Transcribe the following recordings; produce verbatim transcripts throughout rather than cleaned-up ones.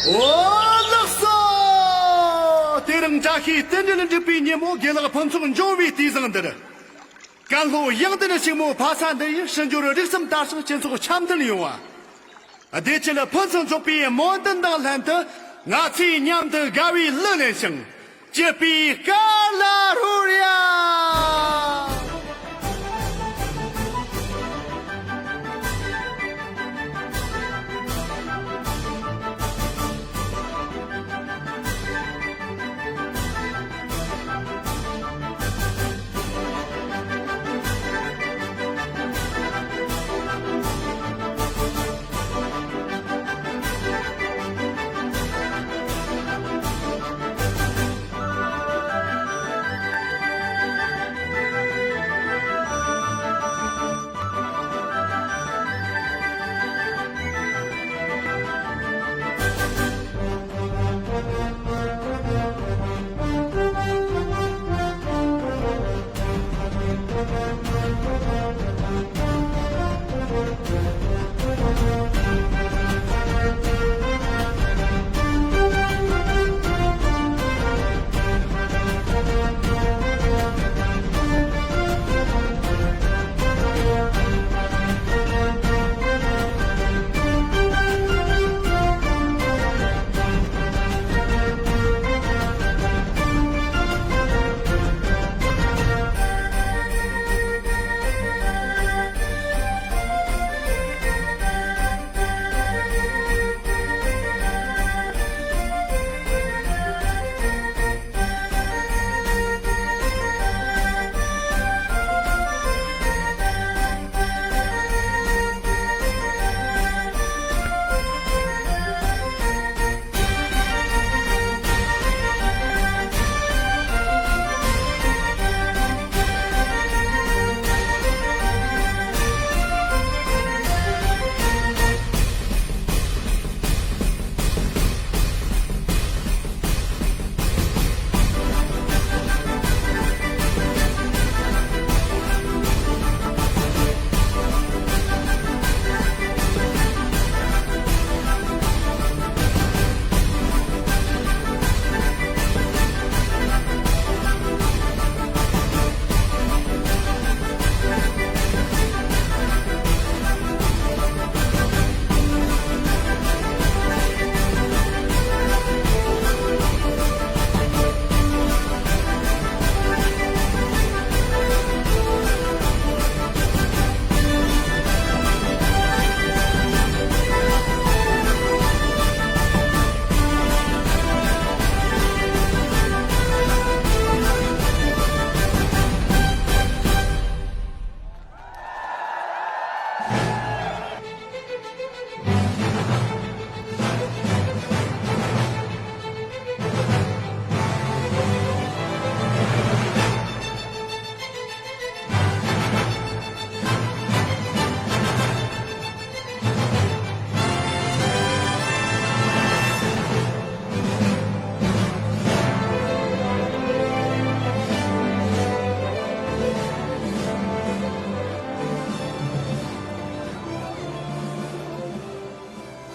འོ་ལགས་སོ། དེ་རིང་བཀྲ་ཤིས་རྟེན་འབྲེལ་འགྲུབ་པའི་ཉིན་མོ། དགེ་ལེགས་ཕུན་ཚོགས་འབྱུང་བའི་དུས་བཟང་འདིར། ཀན་ལྷོ་དབྱངས་ལྡན་ཕྱུག་མོ་ཕ་ས་འདི་ཡི་ཕྱི་འབྱོར་རིགས་གསུམ་དར་ཞིང་སྤྱི་ཚོགས་འཆམ་མཐུན་ཡོང་བ། བདེ་སྐྱིད་ཕུན་སུམ་ཚོགས་པའི་སྨོན་འདུན་དང་ལྷན་དུ། ང་ཚོས་མཉམ་དུ་དགའ་བའི་གླུ་ལེན་ཞིང་། སྐྱིད་པའི་སྐར་ལ་ཧུར་ཡ།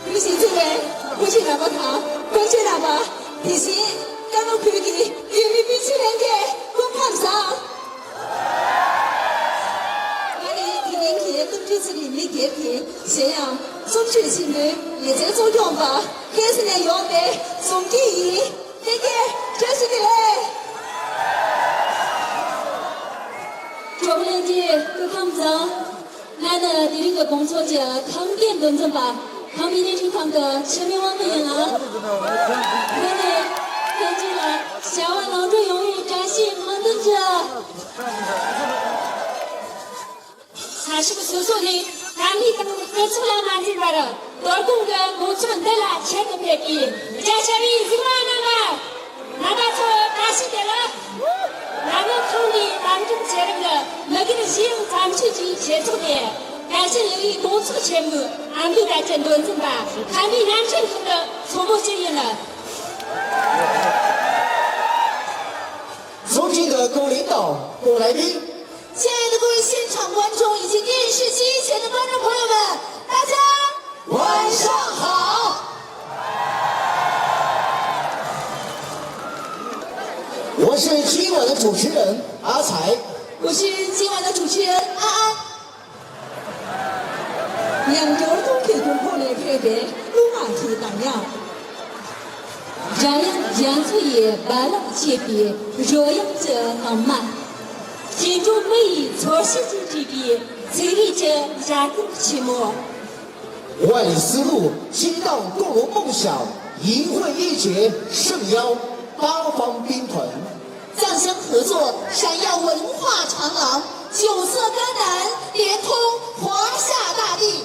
བོད་གཞིས་བྱེས་བོད་ཀྱི་རམ་པ་དང་བོད་ཀྱི་རམ་པ། དེ་བཞིན་ཀན་ལྷོ་བོད་ཀྱི་ཡུལ་མི་སྤུན་མཆེད་ལྷན་རྒྱས་སྐུ་ཁམས་བཟང་། ང་ནི་དེ་རིང་གི་གཏམ་རྒྱུད་ཚེ་རིང་མི་སྒེར་གྱི་གཞན་ཡང་གསུང་ཆོས་ཆེན་མོའི་ལེ་ཚན་གཙོ་སྐྱོང་པ་ཁ་སང་ནས་ཡོང་བའི་འཛོམས་སྐྱིད་ཡིན། ལྷན་རྒྱས་བཀྲ་ཤིས་བདེ་ལེགས། གྲོགས་ལྷན་རྒྱས་སྐུ་ཁམས་བཟང་། ང་ནི་དེ་རིང་གི་དགོང་ཚོགས་ཀྱི་ཁམས་སྐད་མདོ་འཛིན་པ་ཁམས་མི་རིགས་ཁྲིམས་ཁང་གི་འཆི་མེད་དབང་མོ་ཡིན་ལ། ང་ནི་ལྷན་རྒྱས་ལ་བྱ་བ་ལམ་འགྲོ་ཡོང་བའི་བཀྲ་ཤིས་སྨོན་འདུན་ཞུ། ས་ཕྱོགས་སོ་སོ་ནས་ཕ་མེས་དང་སྤུན་ཆ་ལ་མ་འཛེམས་པར་དོ་དགོང་གི་དགོང་ཚོགས་འདི་ལ་ཆེད་དུ་ཕེབས་པའི་རྒྱ་ཆེ་བའི་གཟིགས་མོ་རྣམ་པ། རྣམ་པ་ཚོ་བཀྲ་ཤིས་བདེ་ལེགས། ལམ་ལུགས་ཁང་ནས་ལམ་རིམ་ཆེ་རིམ་གྱི་མི་སྒེར་གཞན་ཡང་ཚང་ཆུས་ཀྱི་ཆེད་ཚོགས་ཏེ་དགའ་ཞེན་ལེགས་པའི་དགོང་ཚོགས་ཆེན་མོའི་ཨ་མདོའི་བརྡ་བཅད་མདོ་འཛིན་པ་ཁམས་པའི་རྣམ་འཕྲུལ་ཁང་གི་ཚོགས་མི་ཞིག་ཡིན་ལ། ཚོགས་ཆེན་གྱི་གོ་ལེན་དང་གོ་ལའི་མིང་། 亲爱的各位现场观众以及电视机前的观众朋友们，大家晚上好。我是今晚的主持人阿才。我是今晚的主持人阿安。 ཡང་སྐྱོར་དང་ཁེ་གྱོང་ཁོ་ལས་ཕེབས་པའི་གླུ་ངག་གི་གདངས་དབྱངས། སྒྲ་དབྱངས་རྒྱ་མཚོ་ཡི་རྦ་རླབས་མཆེད་པའི་རོལ་དབྱངས་ཀྱི་ངང་མ། ཞིང་འབྲོག་མི་ཡི་ཚོར་ཤུགས་ཀྱིས་བྲིས་པའི་ཚིག་རིས་ཀྱི་སྒྲ་གདངས་ཆེན་མོ། 万里丝路，激荡共荣梦想，一会一节，盛邀八方宾团。 藏香合作，闪耀文化长廊，九色甘蓝，连通华夏大地。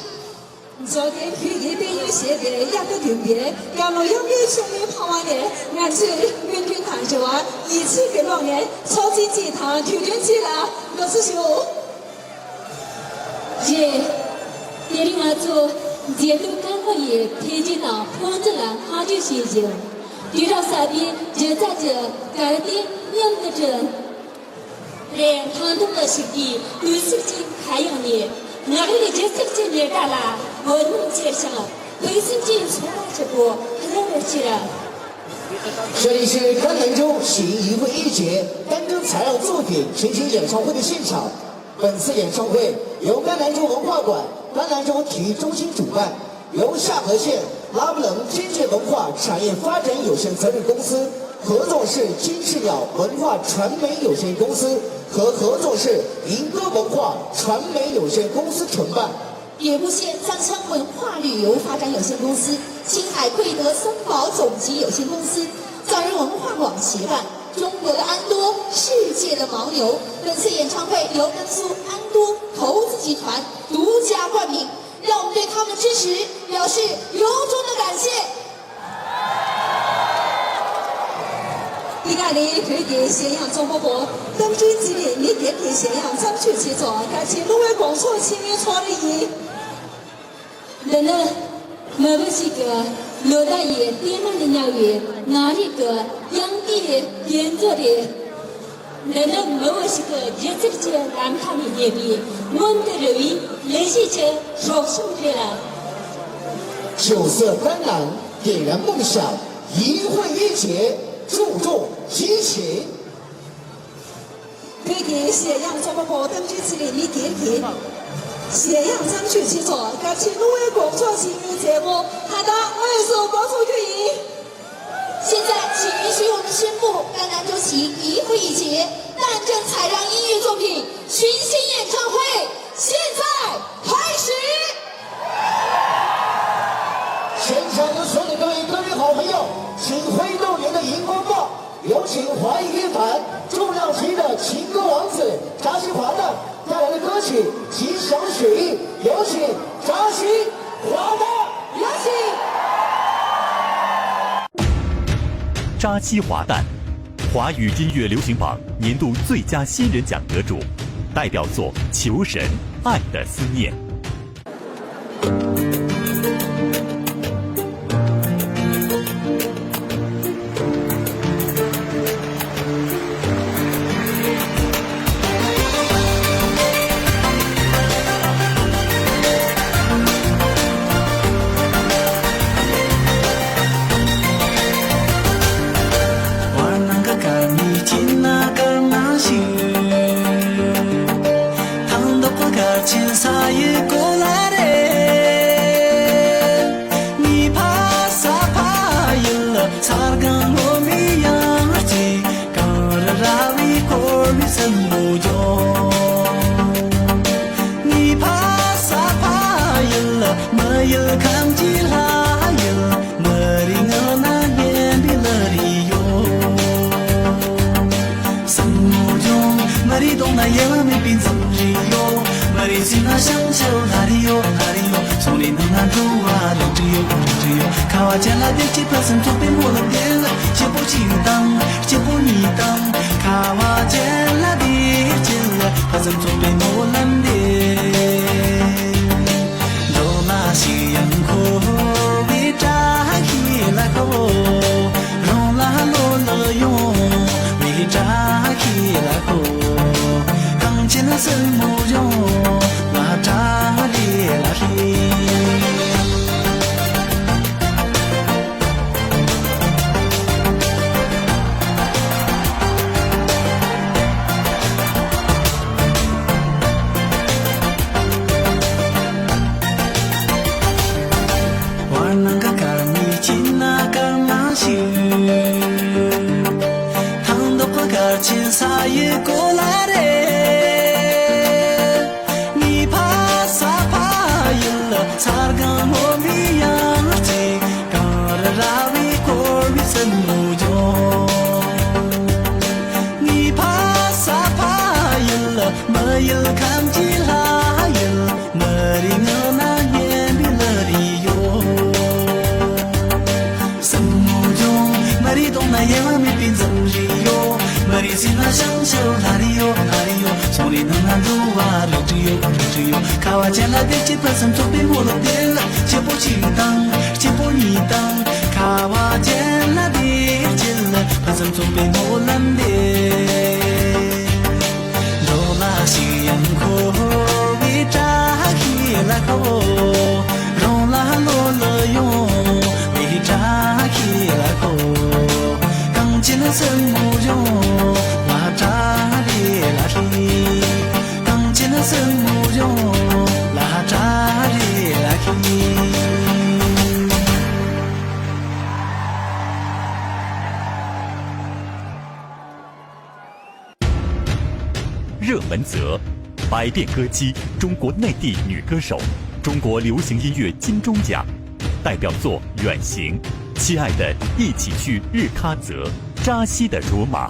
མཛོད་དགེ་བོད་ཀྱི་དཔལ་ཡོན་ཞེས་པའི་དབྱར་ཟླ་བདུན་པའི་སྐར་ལོ་གཡང་འབུམ་ཤོང་མོའི་ཕ་ཝང་ནས་ང་ཚོས་སྨོན་འདུན་དང་འབྲེལ་བ་ཡིད་ཆེས་ཀྱི་ཀློང་ནས་ཚོགས་ཆེན་གཅིག་དང་དུས་སྟོན་གཅིག་ལ་དགའ་བསུ་ཞུ། རེད། དེ་རིང་ང་ཚོ་མཛེས་སྡུག་དཀར་མོ་ཡི་འཕེལ་རྒྱས་དང་ཕུན་སུམ་ཚོགས་ལ་བསྔགས་བརྗོད་བྱེད་བཞིན། དུས་རབས་གསར་པའི་སྒྱུ་རྩལ་གྱི་གར་སྟེགས་མཉམ་དུ་བསྐྲུན། རེད། སྣང་སྟོང་དུ་ཞུགས་པའི་དུས་ཚིགས་ཀྱི་མཁའ་དབྱིངས་ནས་ངག་ཡིག་སྒྱུ་རྩལ་གྱི་ཉི་ཟླ་ལ་འོད་སྣང་འཚེར་ཞིང་ཕུགས་བསམ་གྱི་ཚོར་བ་ཆེན་པོ་ལྷུན་པོར་སྐྱེས། 这里是甘南州喜迎一会一节单灯采样作品全景演唱会的现场。本次演唱会由甘南州文化馆、甘南州体育中心主办，由下河县拉卜冷经济文化产业发展有限责任公司、合作社金翅鸟文化传媒有限公司和合作社银歌文化传媒有限公司承办。 别部县藏香文化旅游发展有限公司、青海贵德森宝总集有限公司、藏人文化网协办、中国的安多、世界的牦牛。本次演唱会由甘肃安多投资集团独家冠名，让我们对他们的支持表示由衷的感谢。 འདི་ག་ནི་བོད་ཀྱི་གཞས་དབྱངས་རྩོམ་པ་པོ་རྟ་མགྲིན་ཚེ་རིང་མི་སྒེར་གྱི་གཞས་དབྱངས་བརྩམས་ཆོས་བྱས་ཚོགས་དགའ་ཆེ་གླུ་བའི་དགོང་ཚོགས་ཆེན་མོའི་ཚོགས་རེ་ཡིན། འདི་ནི་མི་བུ་ཞིག་གི་ལོ་ཟླ་ཡི་ལྟད་མོ་ནས་ཉར་བའི་ངང་རིས་ཀྱི་དབྱངས་རྟའི་རྒྱན་མཛོད་རེད། འདི་ནི་མི་བུ་ཞིག་གི་སྒྱུ་རྩལ་གྱི་ལམ་ཁ་ནས་རྙེད་པའི་མངོན་དུ་རུལ་བའི་ལས་གཞི་གི་སྲོག་ཤིང་རེད་ལ། 九色甘蓝，点燃梦想，一会一节，注重激情。 བོད་ཀྱི་གཞས་དབྱངས་རྩོམ་པ་པོ་རྟ་མགྲིན་ཚེ་རིང་མི་སྒེར་གྱི་གཞས་དབྱངས་བརྩམས་ཆོས་སྤྱི་ཚོགས་དགའ་ཆེ་གླུ་བའི་དགོང་ཚོགས་ཆེན་མོའི་མཛད་སྒོ་ད་ལྟ་དངོས་སུ་འགོ་ཚུགས་རྒྱུ་ཡིན། 现在，请允许我们宣布甘南州喜迎一会一节蛋灯采样音乐作品群星演唱会现在开始。 现场的所有各位歌迷好朋友，请挥动您的荧光棒，有请华语乐坛重量级的情歌王子扎西华旦带来的歌曲《吉祥雪意》，有请扎西华旦。有请。 扎西华旦，华语音乐流行榜年度最佳新人奖得主，代表作《求神》《爱的思念》。ཚ་གང་ངོ་མི་ཡང་སྐྱེ། གངས་རི་ར་བས་བསྐོར་བའི་སྲིན་མོ་ལྗོངས། ངའི་ཕ་ས་ཕ་ཡུལ། མི་ཡུལ་ཁམས་ཀྱི་ལྷ་ཡུལ། མི་རིགས་ངག་ན་སྙན་པའི་གླུ་རིགས་ཡོད། སྲིན་མོ་ལྗོངས། མི་རིགས་གདོང་ན་དབྱེ་བ་མེད་པའི་འཛུམ་རིས་ཡོད། མི་རིགས་སེམས་ན་བྱང་ཆུབ་ལྷ་རིས་ཡོད། ལྷ་རིས་ཡོད། སོང་རིས་ནང་ན་འགྲོ་བ་རིགས་དྲུག་ཡོད། རིགས་དྲུག་ཡོད། ཁ་བ་ཅན་ལ་བདེ་སྐྱིད་ཕུན་སུམ་ཚོགས་པའི་སྨོན་ལམ་འདེབས། སྐྱིད་པོ་གཅིག་དང་སྐྱིད་པོ་གཉིས་དང་། ཁ་བ་ཅན་ལ་བདེ་སྐྱིད་ཕུན་སུམ་ཚོགས་པའི་སྨོན་ལམ་འདེབས། འགྲོ་ལ་ཞིག་ཡང་འཁོར་བའི་བཀྲ་ཤིས་ལ་འཁོར། རང་ལ་བློ་ལ་ཡོང་བའི་བཀྲ་ཤིས་ལ་འཁོར། གངས་ཅན་སྲིན་མོ་ལྗོངས་ལ་བཀྲ་ཤིས་ལ་ཤིས། ཐང་མདོག་གི་གར་ཆེན་ས་ཡི་གོ་ལ་རེད། ངའི་ཕ་ས་ཕ་ཡུལ་ས་སྒང་སྔོན་མོའི་ཡང་རྩེ། གངས་རི་ར་བས་བསྐོར་བའི་སྲིན་མོ་ལྗོངས། ངའི་ཕ་ས་ཕ་ཡུལ་མི་ཡུལ་ཁམས་ཀྱི་ལྷ་ཡུལ། མི་རིགས་ངོ་ན་སྙན་པའི་གླུ་རིགས་ཡོད། སྲིན་མོ་ལྗོངས། མི་རིགས་གདོང་ན་དབྱེ་བ་མེད་པའི་འཛུམ་རིས་ཡོད། མི་རིགས་སེམས་ལ་ཞང་ཞུང་ལྷ་རིས་ཡོད། ལྷ་རིས་ཡོད། ཚོང་རའི་ནང་ན་འགྲོ་བ་རིགས་དྲུག་ཡོད། རིགས་དྲུག་ཡོད། ཁ་བ་ཅན་ལ་བདེ་སྐྱིད་ཕུན་སུམ་ཚོགས་པའི་སྨོན་ལམ་འདེབས། སྐྱིད་པོ་གཅིག་དང་སྐྱིད་པོ་གཉིས་དང་། ཁ་བ་ཅན་ལ་བདེ་སྐྱིད་ཕུན་སུམ་ཚོགས་པའི་སྨོན་ལམ་འདེབས། འགྲོ་ལ་ཞིག་ཡང་འཁོར་བའི་བཀྲ་ཤིས་ལ་ཤོག་རང་ལ་བློ་ལ་ཡོང་བའི་བཀྲ་ཤིས་ལ་ཤོག་གངས་ཅན་སྲིན་མོ་ལྗོངས་ལ་བཀྲ་རེ་ལ་ཤིས། གངས་ཅན་སྲིན་མོ་ལྗོངས་ལ་བཀྲ་རེ་ལ་ཤིས། 热门则，百变歌姬，中国内地女歌手，中国流行音乐金钟奖，代表作《远行》，《亲爱的，一起去日喀则》，《扎西的罗马》。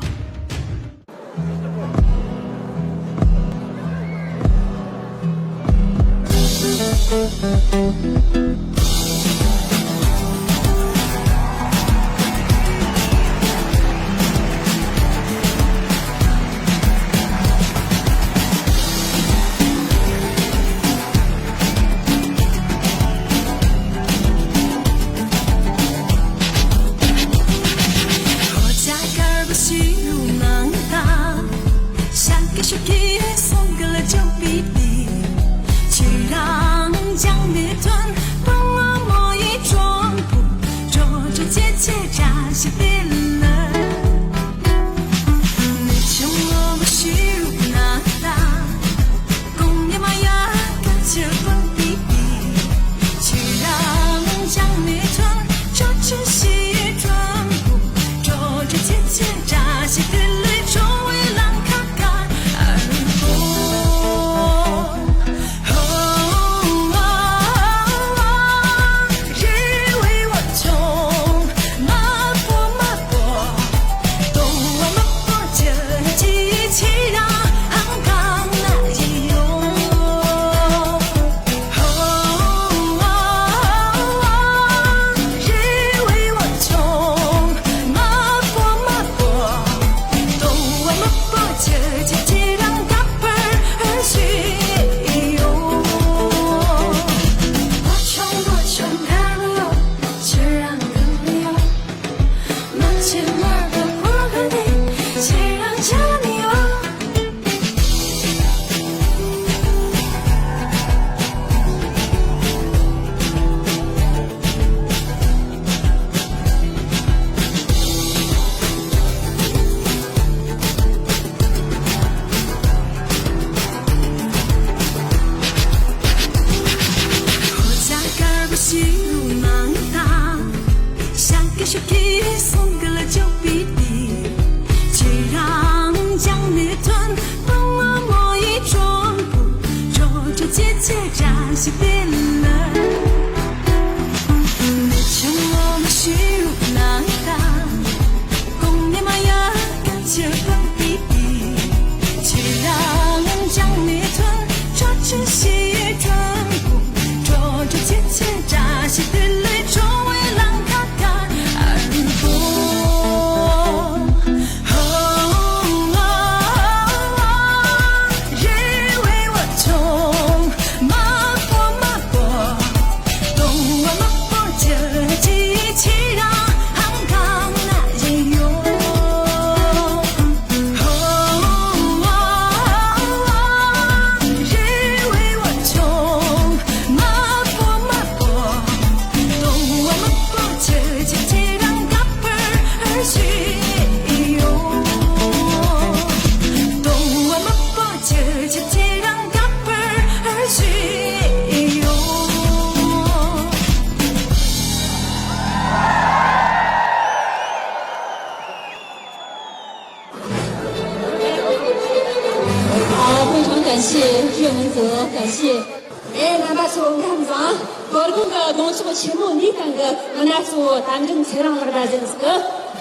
དགོང་ཚོགས་ཆེན་མོ་འདིའི་སྟེང་གི་མི་སྣ་གཙོ་བོ་རྟ་མགྲིན་ཚེ་རིང་ལགས་ར་ཟེར་ཟིག་གི་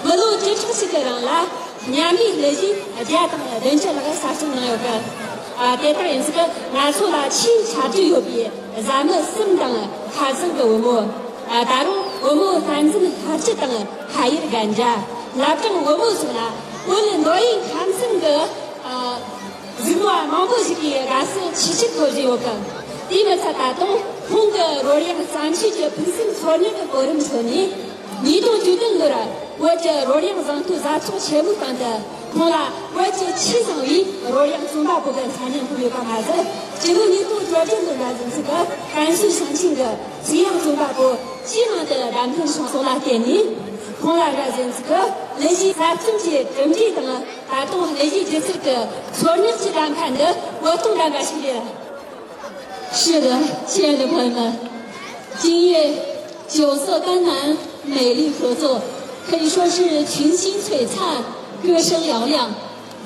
མི་ལོ་བཅུ་ཕྲག་གཅིག་གི་རིང་ལ་མཉམ་ལས་ལས་གཞི་བརྒྱ་དང་བདུན་ཅུ་ལྷག་གསར་རྩོམ་གནང་ཡོད་གི། ཨ། དེ་ལྟར་ཡིན་ཟིག་གི་ང་ཚོ་ལ་ཆེས་ཆ་རྒྱུས་ཡོད་པའི་བཟའ་མི་གསུམ་དང་ཁ་སང་གི་བུ་མོ། ཨ། ད་རུང་བུ་མོ་བསྟན་འཛིན་ལྷ་སྤྱི་དང་ཕ་ཡུལ་རྒན་རྒྱ། བླ་བྲང་བུ་མོ་སོགས་ལ་བོད་མདོ་དབུས་ཁམས་གསུམ་གྱི། ཨ། གཟིགས་མོ་བ་མང་པོ་ཞིག་གིས་དགའ་བསུ་ཆེ་བསྐྱེད་ཐོབ་བཞིན་ཡོད་གི། དེས་མི་ཚད་ད་དུང་ཁོང་གི་རོལ་དབྱངས་བརྩམས་ཆོས་ཀྱི་ཕུགས་བསམ་འཚོལ་སྙེག་གི་གོ་རིམ་ཁྲོད་ནས། ཉིས་སྟོང་བཅུ་བདུན་ལོར་བོད་ཀྱི་རོལ་དབྱངས་གཟེངས་བསྟོད་གཟའ་ཚོགས་ཆེན་མོའི་སྟེང་དུ་ཁོང་ལ་བོད་ཀྱི་ཆེས་བཟང་བའི་རོལ་དབྱངས་རྩོམ་པ་པོ་གི་མཚན་སྙན་ཐོབ་ཡོད་པ་མ་ཟད། སྤྱི་ལོ་ཉིས་སྟོང་བཅུ་བདུན་ལོ་འདྲ་ཟིག་གི་ཀན་སུའུ་ཞིང་ཆེན་གྱི་ཚིག་དབྱངས་རྩོམ་པ་པོ་སྤྱིའི་ནང་དུ་བདམས་ཐོན་བྱུང་སོང་ལ་བརྟེན་ནས། ཁོང་ལ་འདྲ་ཟིག་གི་ལས་གཞི་གསར་རྩོམ་གྱི་གྲུབ་འབྲས་དང་། ད་དུང་ལས་གཞི་སྒྱུ་རྩལ་གྱི་འཚོལ་སྙེག་གི་གདམ་ཁ་འདི་བོད་སྟོང་ལྡན་པ་ཞིག་རེད། 是的，亲爱的朋友们，今夜九色甘南美丽合作，可以说是群星璀璨，歌声嘹亮。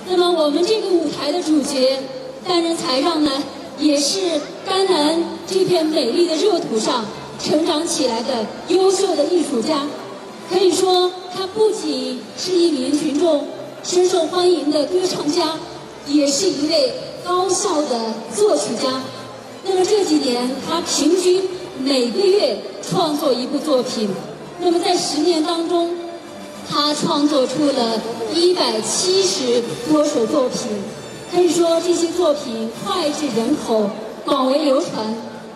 那么我们这个舞台的主角，担任台上呢，也是甘南这片美丽的热土上成长起来的优秀的艺术家。可以说，他不仅是一名群众深受欢迎的歌唱家，也是一位高效的作曲家。那么这几年，他平均每个月创作一部作品。那么在十年当中，他创作出了一百七十多首作品，可以说这些作品脍炙人口，广为流传。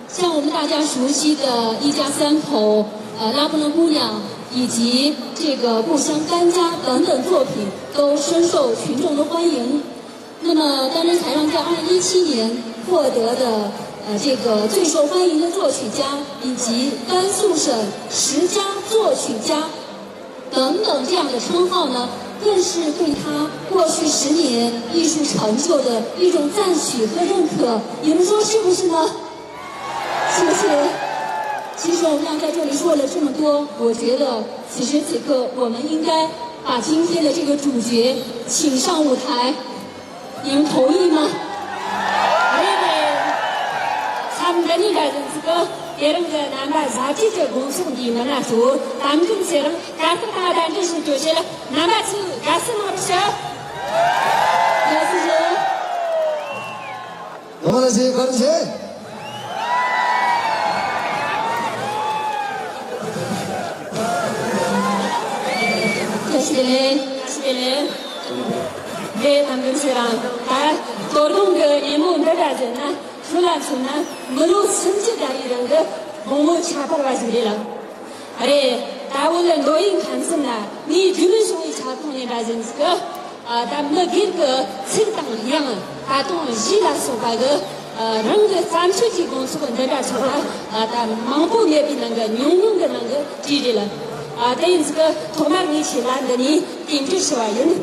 像我们大家熟悉的《一家三口》、呃，《拉布楞姑娘》以及这个《故乡甘家》等等作品，都深受群众的欢迎。那么，当然，台上在二零一七年获得的，呃，这个最受欢迎的作曲家以及甘肃省十佳作曲家等等这样的称号呢，更是对他过去十年艺术成就的一种赞许和认可。你们说是不是呢？谢谢。其实我们俩在这里说了这么多，我觉得此时此刻我们应该把今天的这个主角请上舞台。 您同意吗？རེད་རེད། མཚམས་འདི་ནས་འདྲ་བཞིན་ཟིག་གི་དེ་རིང་གི་རྣམ་པ་གཟབ་རྒྱས་ཀྱི་དགོང་ཚོགས་འདིའི་མི་སྣ་གཙོ་བོ་རྟ་མགྲིན་ཚེ་རིང་གར་སྟེགས་སྟེང་གདན་འདྲེན་ཞུ་རྒྱུ་བྱེད། རྣམ་པ་ཚོས་དགའ་བསུ་གནང་རོགས་ཞུ། དགའ་བསུ་ཞུ། ངོ་མ་ལ་ཞེས་བཀའ་དྲིན་ཆེ། བཀྲ་ཤིས་བདེ་ལེགས། བཀྲ་ཤིས་བདེ་ལེགས། རེད། རྟ་མགྲིན་ཚེ་རིང་། ད་དོ་དགོང་གི་ཉིན་མོ་འདི་འདྲ་ཟེར་ན། ཁྱོད་ལ་མཚོན་ན་མི་ལོ་སུམ་ཅུ་འགའ་རེའི་རིང་གི་དགོང་མོ་ཁྱད་པར་བ་ཞིག་རེད་ལ། རེད། ད་བོད་ལ་མདོ་དབུས་ཁམས་གསུམ་ན་མིའི་རྒྱུས་ལོན་བྱུང་བའི་ཁྱབ་ཁོངས་ནས་འདྲ་ཟིག་གི། ཨ། ད་མི་སྒེར་གྱི་ཚིག་དང་དབྱངས་ད་དུང་གཞས་ལ་སོགས་པ་གི། ཨ། རང་གི་བརྩམས་ཆོས་ཀྱི་དགོང་ཚོགས་འདི་འདྲ་ཚོགས་ལ། ཨ། ད་མང་པོ་མེད་པའི་ནང་གི་ཉུང་ཉུང་གི་ནང་གི་གྲས་རེད་ལ། ཨ། དེ་ཡིན་ཟིག་གི་ཐོག་མར་ངས་ཁྱེད་ལ་འདི་ནས་རྟེན་འབྲེལ་ཞུ་བ་ཡིན།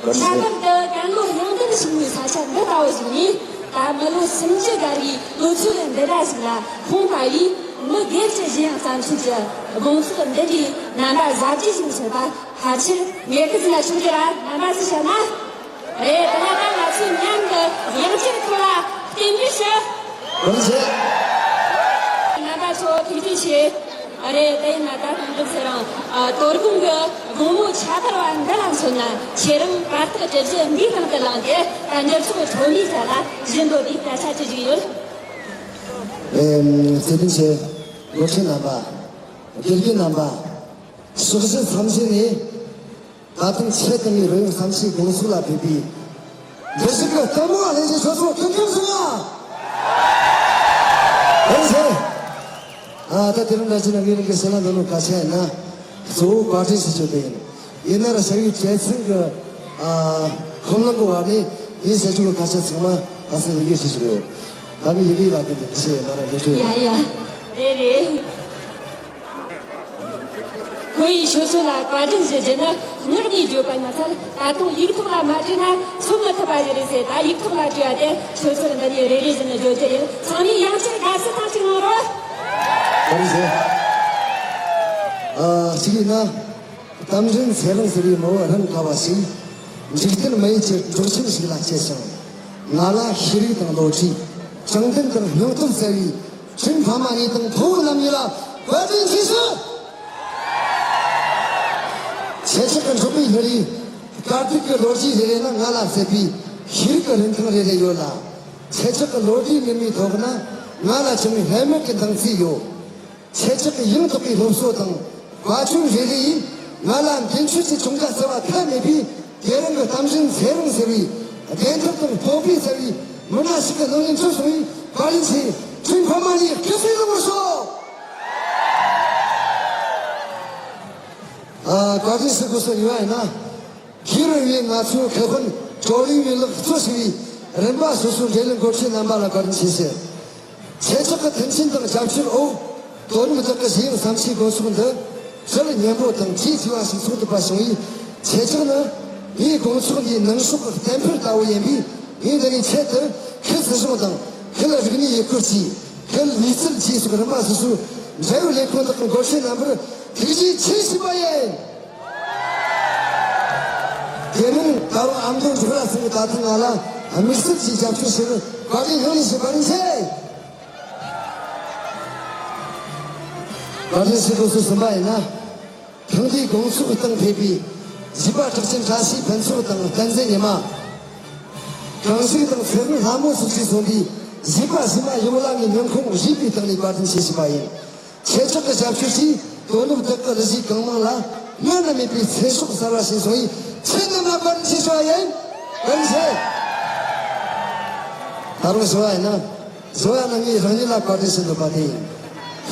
ཁྱད་པར་དུ་ཀན་ལྷོ་གཡང་ལྡན་ཕྱུག་མོའི་ས་ཆ་འདི་ལྟ་བུ་ཞིག་ནས། ད་མི་ལོ་སུམ་ཅུ་འགའ་རེའི་ལོ་ཚོད་འདི་འདྲ་ཞིག་ལ་ཁོང་ལྟ་བུའི་མི་སྒེར་གྱི་གཞས་དབྱངས་བརྩམས་ཆོས་ཀྱི་དགོང་ཚོགས་འདི་འདྲའི་རྣམ་པ་གཟབ་རྒྱས་ཤིག་བྱེད་པ་ཕལ་ཆེར་ངེས་གི་ཟིན་ན་ཆོག་གི་ར། རྣམ་པ་ཚོས་བཤད་ན། རེད། དེ་ན་ད་ང་ཚོས་མཉམ་དུ་ཡང་བསྐྱར་ཁོང་ལ་རྟེན་འབྲེལ་ཞུ། རོགས་བྱེད། རྣམ་པ་ཚོ་ཐུགས་རྗེ་ཆེ། ཨ། རེད། དེ་ཡིན་ན་ད་དུང་འདུག་ཟེར་རང་། ཨ། དོ་དགོང་གི་དགོང་མོ་ཁྱད་པར་བ་འདི་ལ་མཚོན་ན། ཁྱེད་རང་གར་སྟེགས་གྲུ་བཞི་འདིའི་སྟེང་དུ་ལངས་ཏེ། ད་འགྱུར་ཚོགས་ཁྲོམ་རའི་ཐད་ལ་བཞུགས་འདོད་པའི་སྐད་ཆ་ཅི་ཞིག་ཡོད། ཨེམ། བརྩེ་དུང་ཆེ། འགོ་ཁྲིད་རྣམ་པ། དགེ་རྒན་རྣམ་པ། ཕྱོགས་བཞི་མཚམས་བཞི་ནས། ད་ཐེངས་ཆེད་དུ་ངའི་རོལ་དབྱངས་བརྩམས་ཆོས་དགོང་ཚོགས་ལ་ཕེབས་པའི་འདིར་བཞུགས་ཀྱི་ལྟད་མོ་བ་ལྷན་རྒྱས་ཁྱོད་ཚོ་སྐུ་ཁམས་བཟང་ང་། ལྷན་རྒྱས། ཨ། ད་དེ་རིང་འདྲ་བྱས་ན་ངའི་རང་གི་ཞལ་ལག་འདི་ནོ་ག་ཆ་ཡིན་ན། གཙོ་བོ་བཀའ་དྲིན་ཞུ་རྒྱུ་དེ་ཡིན། ཡིན་ན་ར་ཞག་ཡོད་བྱས་ཚང་གི། ཨ། ཁོམ་ལང་གི་བར་ནས་ངའི་ཞལ་ཆུ་གི་ཁ་ཆ་ཚང་མ་ཁ་སང་ཡི་གེ་ཞུ་ཞུ་རེད། ད་ངའི་ཡི་གེ་ལ་དེ་འདི་ཆེ་ཡིན་ན་ར་འདི་ཆུ་ཡ་ཡ། རེད་རེད། ཁོ་ཡི་ཤོད་སྲོལ་ལ་བཀའ་དྲིན་ཞུ་རྒྱུ་ནི། སྔགས་ནས་བརྗོད་པ་ཡིན་ན་ཚར། ད་དུང་ཡིག་ཐོག་ལ་མ་བྲིས་ན་མཚོན་མི་ཐུབ་པ་ཞིག་རེད་ཟེར། ད་ཡིག་ཐོག་ལ་བྲིས་པ་དེ་ཤོད་སྲོལ་འདི་ནས་རེ་རེ་བཞིན་བརྗོད་རྒྱུ་ཡིན། ཚང་མས་ཡང་བསྐྱར་དགའ་བསུ་ཐེངས་གཅིག་གནང་རོགས། བཀའ་དྲིན་ཆེ། ཨ། གཅིག་ཡིན་ན། རྟ་མགྲིན་ཚེ་རིང་ཟེར་བའི་མི་བོ་རང་ག་བ་ཞིག་འཇིག་རྟེན་མི་ཡུལ་གྱི་འབྲོག་ཆེན་ཞིག་ལ་སྐྱེས་ཤིང་། ང་ལ་ཤེས་རིག་དང་བློ་གྲོས། དྲང་བདེན་དང་སྙིང་སྟོབས་ཟེར་བའི་ ཁྲིན་ཕ་མ་གཉིས་དང་ཕུ་བོ་རྣམ་གཉིས་ལ་བཀའ་དྲིན་ཆེ་ཞུ། ཁྱེད་ཅག་གི་འབྲོག་པའི་བོད་རིགས་དཀའ་སྡུག་གི་ལོ་རྒྱུས་རེ་རེ་ནི་ང་ལ་གསོས་པའི་ཤེས་རིག་གི་རིན་ཐང་རེ་རེ་ཡོད་ལ། ཁྱེད་ཅག་གི་ལོ་རྒྱུས་རྙིང་མའི་ཐོག་ན་ང་ལ་བྱུང་བའི་ལྷད་མེད་ཀྱི་འདང་ཚིག་ཡོད། ཁྱེད་ཅག་གི་ཡང་དག་པའི་སློབ་གསོ་དང་བཀའ་ཆོས་རེ་རེ་ཡིས་ང་ལ་མདུན་ཕྱོགས་ཀྱི་གྱོང་རྒུད་ཟེར་བ་ཐ་མེད་པའི་དེ་རིང་གི་གཏམ་བཞིན་ཚེ་རིང་ཟེར་བའི་བདེན་མཐུ་དང་སྤོབས་པའི་ཟེར་བའི་མི་སྣ་ཞིག་གི་སྣང་བརྙན་བྱུང་སོང་བས་བཀའ་དྲིན་ཆེ། ཁྲིན་ཕ་མ་གཉིས་སྐུ་ཚེ་བརྟན་པར་ཤོག། ཨ། བཀའ་དྲིན་ཞུ་དགོས་སོ་ཡོད་ན། ཁྱེད་རང་བས་ང་ཚོའི་ཁེ་ཕན་བགྲོ་གླེང་བའི་ལག་གཙོ་ཞུ་བའི་རིམ་པ་སོ་སོའི་འབྲེལ་ཡོད་འགོ་ཁྲིད་རྣམ་པ་ལ་བཀའ་དྲིན་ཆེ་ཞུ། ཁྱེད་ཅག་གི་མཐུན་རྐྱེན་དང་རྒྱབ་སྐྱོར་འོག་དོ་ནུབ་བདག་གི་གཞི་ཡང་བསམ་འཆར་དགོངས་ཚུལ་འདི་ཁྲིད་སྙན་པོ་དང་གྲོས་ཆོད་པ་ཞིག་ཚོགས་ཐུབ་པ་བྱུང་བས། ཁྱེད་ཅག་ནི་ངའི་དགོངས་ཚུལ་འདིའི་ནང་ཤོག་གི་གཏན་འཕེར་ལྟ་བུ་ཡིན་པས། ངས་འདི་ནས་ཆེད་དུ་ཁུལ་སྲིད་གཞུང་དང་ཁུལ་རིག་གནས་ཡུལ་སྐོར་གྱིས་ཁུལ་ལུས་རྩལ་བཅས་སོགས་རིམ་པ་སོ་སོའི་འབྲེལ་ཡོད་ལས་ཁུངས་དག་གི་འགོ་ཁྲིད་རྣམ་པར་ཐུགས་རྗེ་ཆེ་ཞུས་པ་ཡིན། དེ་མིན་ད་རུང་ཨ་མདོ་འབྲོག་ར་ཚང་གི་ད་ཐེངས་ང་ལ་དམིགས་བསལ་གྱི་རྒྱབ་སྐྱོར་ཞུ་བར་བཀའ་དྲིན་སྙིང་ནས་ཞུ། བཀའ་དྲིན་ཆེ། བཀའ་དྲིན་ཆེ། སློབ་གསོ་གསུམ་པ་ཡིན་ན། ཐེངས་འདིའི་དགོང་ཚོགས་སྟེང་ཕེབས་པའི་བཞི་པ་གྲགས་ཅན་བཀྲ་ཤིས་ཕུན་ཚོགས་དང་བསྟན་འཛིན་ཉི་མ། གངས་ཤིག་དང་ཚེ་དབང་ལྷ་མོ་སོགས་ཀྱིས་གསུངས་པའི་བཞི་པ་བཞི་མ་ཡོངས་ལ་ངས་སྙིང་ཁོང་རུས་པའི་གཏིང་ནས་བཀའ་དྲིན་ཆེ་ཞུས་པ་ཡིན། ཁྱེད་ཅག་གི་ཞབས་ཞུ་གིས་དོ་ནུབ་བདག་གི་རུ་བཞི་གང་མང་ལ་སྔར་ན་མེད་པའི་ཚེ་སྲོག་གསར་བ་བྱིན་སོང་བས། ཁྱེད་རྣམས་ལ་བཀའ་དྲིན་ཆེ་ཞུ་བ་ཡིན། བཀའ་དྲིན་ཆེ། ད་རུང་ཞུ་བ་ཡིན་ན། བཟོ་ཡ་ནི་ངས་རང་ཉིད་ལ་བཀའ་དྲིན་ཞུ་འདོད་པ་དེ་ཡིན།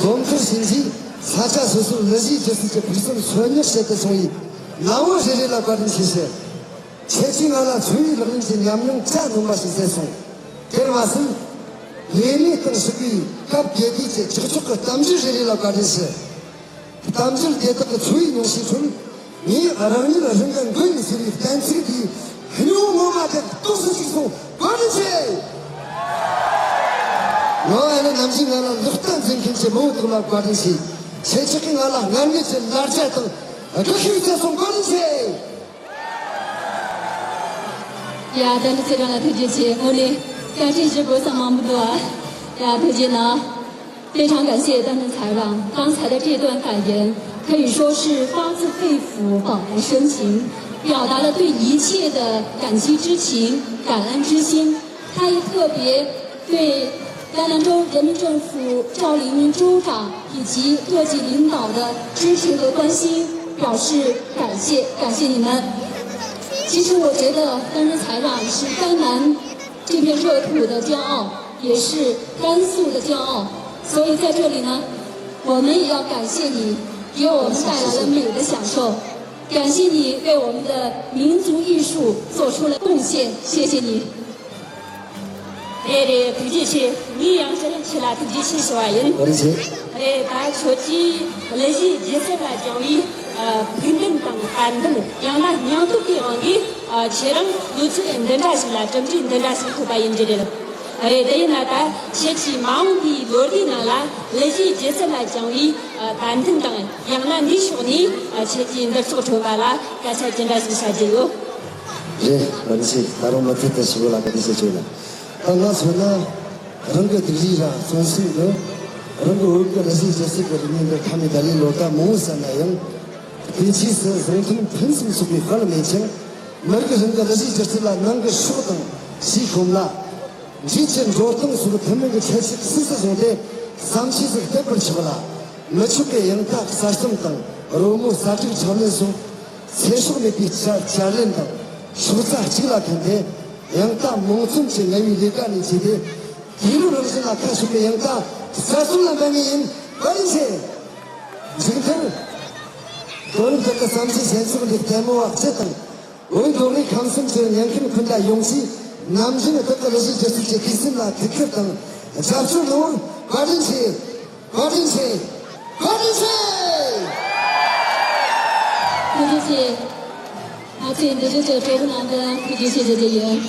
སློབ་མཐར་ཕྱིན་རྗེས་ས་ཆ་སོ་སོར་གླུ་གཞས་སྒྱུ་རྩལ་གྱི་ཕུགས་བསམ་མཚོན་ཉིད་བྱེད་དུ་སོང་བའི་ལམ་བུ་རེ་རེ་ལ་བཀའ་དྲིན་ཆེ་ཞུ། ཁྱེད་ཀྱིས་ང་ལ་འཚོ་བའི་ལག་ལེན་གྱི་ཉམས་མྱོང་གྲ་ངོ་མ་ཞིག་བསྩལ་སོང་། དེར་མ་ཟད། ལས་གནས་སྟེང་ཞུགས་པའི་སྐབས་དགེ་སྡིག་གི་ཀྱག་ཀྱོག་གི་གཏམ་རྒྱུད་རེ་རེ་ལ་བཀའ་དྲིན་ཞུ། གཏམ་རྒྱུད་དེ་དག་གི་འཚོ་བའི་མྱོང་བྱའི་ཁྲོད། ངས་རང་ཉིད་རང་གི་མགོན་ཡིན་ཟེར་བའི་གཏན་ཚིགས་དེའི་སྨྱོ་ངོ་མ་དེ་རྟོགས་སུ་བཅུག་སོང་། བཀའ་དྲིན་ཆེ། ངག་དབང་རྣམ་རྒྱལ་ང་ལ་ལག་རྟགས་འཛིན་མཁན་གྱི་མིའུ་ཐོག་ལ་བཀའ་དྲིན་ཆེ། ཁྱེད་ཅག་གིས་ང་ལ་སྔར་མེད་ཀྱི་ལ་རྒྱ་དང་དགའ་ཤུགས་བསྩལ་སོང་། བཀའ་དྲིན་ཆེ། ཡ། བསྟན་འཛིན་ཚེ་རིང་ལ་ཐུགས་རྗེ་ཆེ། དངོས་གནས་བཀའ་དྲིན་ཞུ་དགོས་ས་མང་པོ་འདུག་ཨ། ཡ། ཐུགས་རྗེ་གནང་། 非常感谢丹东财让刚才的这段感言，可以说是发自肺腑，饱含深情，表达了对一切的感激之情、感恩之心。他也特别对甘南州人民政府赵黎明州长以及各级领导的支持和关心表示感谢，感谢你们。其实我觉得丹东财让是甘南 这片热土的骄傲，也是甘肃的骄傲。所以在这里呢，我们也要感谢你，给我们带来了美的享受，感谢你为我们的民族艺术做出了贡献，谢谢你。 རེད་རེད། ཐུགས་རྗེ་ཆེ། ངས་ཡང་ཕྱིར་ཁྱེད་ལ་ཐུགས་རྗེ་ཆེ་ཞུ་བ་ཡིན། བཀའ་དྲིན་ཆེ། རེད། ད་ཁྱོད་ཀྱིས་གླུ་གཞས་སྒྱུ་རྩལ་ལ་སྦྱངས་པའི་ཕུགས་འདུན་དང་དཔའ་འདུན། ཡང་ན་སྙིང་སྟོབས་ཀྱི་དབང་གིས་ཁྱེད་རང་གནས་ཚུལ་འདི་འདྲ་ཞིག་ལ་གྲུབ་འབྲས་འདི་འདྲ་ཞིག་ཐོབ་པ་ཡིན་རྒྱུ་རེད། རེད། དེ་ཡིན་ན་ད་ཁྱེད་ཀྱིས་མ་འོངས་པའི་ལོ་ཟླའི་ནང་ལ་གླུ་གཞས་སྒྱུ་རྩལ་ལ་སྦྱངས་པའི་དཔའ་འདུན་དང་། ཡང་ན་འདིའི་ཕྱོགས་ནས་ཁྱེད་ཀྱི་འདིར་ཚོགས་ཁྲོམ་པ་ལ་སྐད་ཆ་ཅི་འདྲ་ཞིག་བཤད་རྒྱུ་ཡོད། རེད། བཀའ་དྲིན་ཆེ། ད་རུང་མུ་མཐུད་དུ་ཞུ་བ་ལ་བཀའ་དྲིན་ཆེ་ཞུ་ལ། ད་ང་མཚོན་ན། རང་གི་སྡིག་རིས་ར་བརྩོན་སེམས་ནི། རང་གི་བོད་ཀྱི་གླུ་གཞས་སྒྱུ་རྩལ་གྱི་རིག་གནས་འདི་ཐ་མའི་བརྡ་ལས་ལོ་ཟླ་མང་བོ་ཟིན་ན་ཡང་། དེ་རྗེས་སུ་བཟང་ཐོན་ཕུན་སུམ་ཚོགས་པའི་དཔལ་མེད་ཅིང་། མི་རིགས་རང་གི་གླུ་གཞས་སྒྱུ་རྩལ་ལ་ནང་གི་ཕྱོགས་དང་ཕྱིའི་ཁོམ་ལ། འཇིགས་ཀྱི་འགྲོ་སྟངས་སོགས་ཐུན་མོང་གི་ཁྱད་ཆོས་སུ་སུ་བཟུང་སྟེ་བསམ་ཆོས་སུ་བསྟན་པར་ཆོག་ལ། མི་ཆོག་གི་ཡང་དག་གསར་རྩོམ་དང་རོལ་མོ་གསར་སྒྲིག་འཁྲབ་ལེན་སོགས་ཚེ་སྲོག་མེད་པའི་བསྐྱར་བསྐྱར་ལེན་དང་ཕྱོགས་རྩ་གཅིག་ལ་ཐོན་ཏེ། ཡང་དག་མང་རྩོམ་གྱི་ངལ་བའི་ལས་ཀ་ནས་བརྗེས་ཏེ། དུས་རབས་རང་བཞིན་ལ་ཁ་ཕྱོགས་པའི་ཡང་དག་གསར་རྩོམ་ལ་འབད་ངེས་ཡིན། བཀའ་དྲིན་ཆེ། མཇུག་མཐར། དོ་རུང་བདག་གི་བསམ་ཤེས་ཞེན་ཆགས་འདི་ལྟད་མོ་བ་སྤྱི་དང་། བོད་མདོ་དབུས་ཁམས་གསུམ་གྱི་ཉན་མཁན་སྤུན་ཟླ་ཡོངས་ཀྱིས་ནམ་རྒྱུན་བདག་གི་གླུ་གཞས་སྒྱུ་རྩལ་གྱི་དུས་སེམས་ལ་ཐུགས་ཁུར་དང་རྒྱབ་སྐྱོར་གནང་བར་བཀའ་དྲིན་ཆེ། བཀའ་དྲིན་ཆེ། བཀའ་དྲིན་ཆེ། 谢谢你的这个周文郎的这些姐姐也。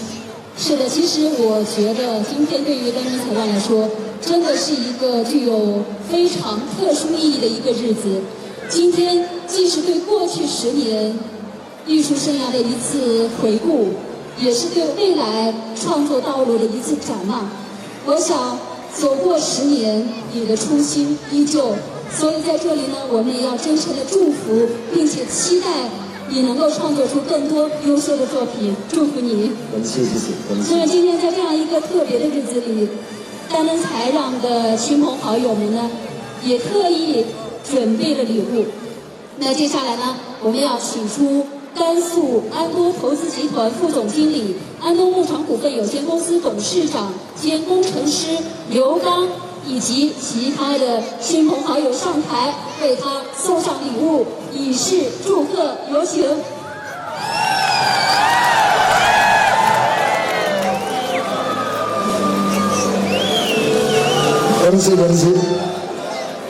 是的，其实我觉得今天对于单身裁判来说，真的是一个具有非常特殊意义的一个日子。今天既是对过去十年 艺术生涯的一次回顾，也是对未来创作道路的一次展望。我想，走过十年，你的初心依旧。所以在这里呢，我们也要真诚的祝福，并且期待你能够创作出更多优秀的作品，祝福你。感谢，谢谢，感谢。那么今天在这样一个特别的日子里，丹丹才让的亲朋好友们呢，也特意准备了礼物。那接下来呢，我们要请出甘肃安多投资集团副总经理、安东牧场股份有限公司董事长兼工程师刘刚以及其他的亲朋好友上台，为他送上礼物，以示祝贺。有请。感谢，感谢。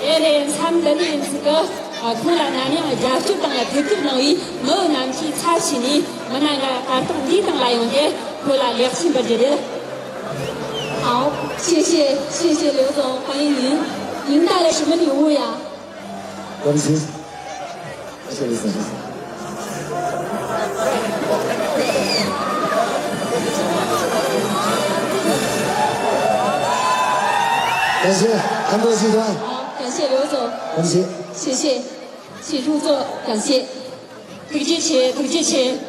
ཨེ་རེད། མཚམས་འདི་ནས་ཡིན་ཟིག་གི། ཨ། ཁོང་ལ་ནམ་ཡང་རྒྱབ་སྐྱོར་དང་ཐུགས་ཁུར་གནང་བའི་མི་རྣམས་ཀྱི་ཚབ་བྱས་ནས་མི་སྣ་འགའ་གར་སྟེགས་འདིའི་སྟེང་ལ་ཡོང་སྟེ་ཁོང་ལ་ལེགས་སྐྱེས་འབུལ་རྒྱུ་རེད། 好，谢谢，谢谢刘总，欢迎您。您带了什么礼物呀？ 感谢。谢谢，谢谢。感谢安多集团。好，感谢刘总。感谢。谢谢，请入座，感谢。 ཐུགས་རྗེ་ཆེ། ཐུགས་རྗེ་ཆེ།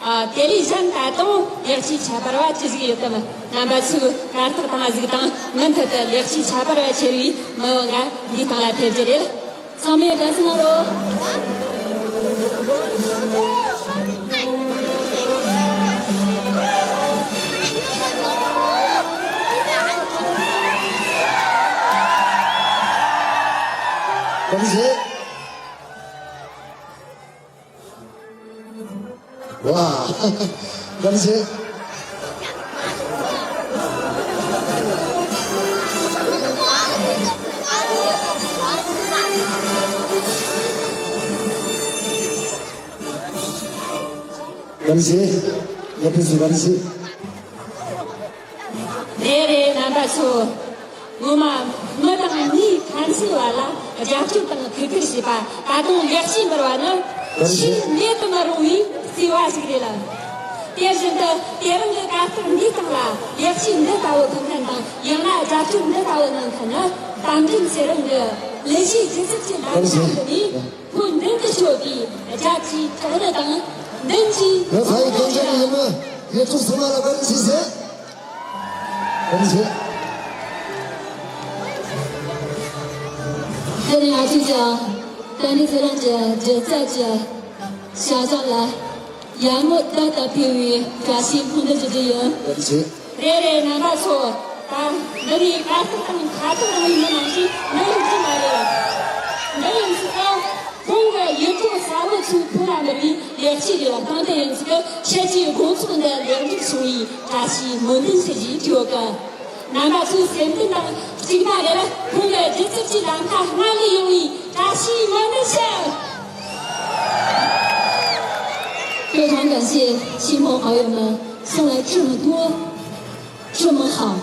ཨ། དེ་ལས་གཞན་ད་དུང་ལེགས་སྐྱེས་ཁྱད་པར་བ་ཅི་ཟིག་ཡོད་དམ། རྣམ་པ་ཚོས་གར་སྟེགས་སྟེང་གཟིགས་དང་། མུ་མཐུད་དུ་ལེགས་སྐྱེས་ཁྱད་པར་བ་ཆེ་བའི་མི་བོ་འགའ་འདིའི་སྟེང་ལ་ཕེབས་རྒྱུ་རེད། ཚང་མས་དགའ་བསུ་གནང་རོགས། ཐུགས་རྗེ་ཆེ། ཝ། བཀའ་དྲིན་ཆེ། བཀའ་དྲིན་ཆེ། ཡར་ཕེབས་སུ་བཀའ་དྲིན་ཆེ། རེད་རེད། རྣམ་པ་ཚོ། ངོ་མ་མི་དང་མིའི་ཕན་ཚུན་བར་ལ་རྒྱབ་སྐྱོར་དང་ཐུགས་ཁུར་བྱེད་པ་ད་དུང་ལེགས་སྐྱེས་འབུལ་བ་ནི་ཆེས་མེད་དུ་མི་རུང་བའི་བརྩེ་བ་ཞིག་རེད་ལ། དེ་བཞིན་དུ་དེ་རིང་གི་གར་སྟེགས་འདིའི་སྟེང་ལ་ལེགས་སྐྱེས་འདི་ལྟ་བུ་ཐོབ་མཁན་དང་། ཡང་ན་རྒྱབ་སྐྱོར་འདི་ལྟ་བུ་གནང་མཁན་ནི། རྟ་མགྲིན་ཚེ་རིང་གི་ལས་གཞི་སྒྱུ་རྩལ་གྱི་ལམ་ཁ་འདི་ནས། ཁོ་མདུན་དུ་བསྐྱོད་པའི་རྒྱལ་གཅེས་དྲག་ནི་དང་། མདུན་གྱི་ངའི་ཕ་ཡི་སྐད་ཆ་ནི་ཡིན་མོད། ངས་ཐུགས་སུ་མ་ལ་བཀའ་དྲིན་ཆེ་ཟེར། བཀའ་དྲིན་ཆེ། དེ་ནས་ང་ཚོས་ཀྱང་ད་ནི་ཚེ་རིང་གི་སྒྱུ་རྩལ་གྱི་བྱ་གཞག་ལ་ཡར་ངོ་ཟླ་ལྟར་འཕེལ་བའི་བཀྲ་ཤིས་སྨོན་འདུན་ཞུ་རྒྱུ་ཡིན། བཀའ་དྲིན་ཆེ། རེད་རེད། རྣམ་པ་ཚོ། ད་འདི་ནས་གར་སྟེགས་སྟེང་ཁ་ཐུག་རང་ཡིན་མི་ནང་བཞིན་མི་ཡོང་གི་མ་རེད། འདི་ཡིན་ཟིག་ག་ཁོང་གི་ཡུལ་གྲུ་ཟབ་མོ་ཚོའི་ཕུགས་ལ་འབུལ་བའི་ལེགས་སྐྱེས་རེད་ལ། གང་དེ་ཡིན་ཟིག་ག་ཁྱེད་ཀྱིས་དགོང་ཚོགས་འདི་ལེགས་འགྲུབ་བྱུང་བའི་བཀྲ་ཤིས་སྨོན་འདུན་ཞུ་རྒྱུ་ཡོད་གི། རྣམ་པ་ཚོའི་སེམས་གཏིང་དང་གཅིག་པ་རེད་ལ། ཁོང་གི་སྒྱུ་རྩལ་གྱི་ལམ་ཁ་སྔར་ལས་ཡོང་བའི་བཀྲ་ཤིས་སྨོན་འདུན་ཞུ། 非常感谢亲朋好友们送来这么多、这么好、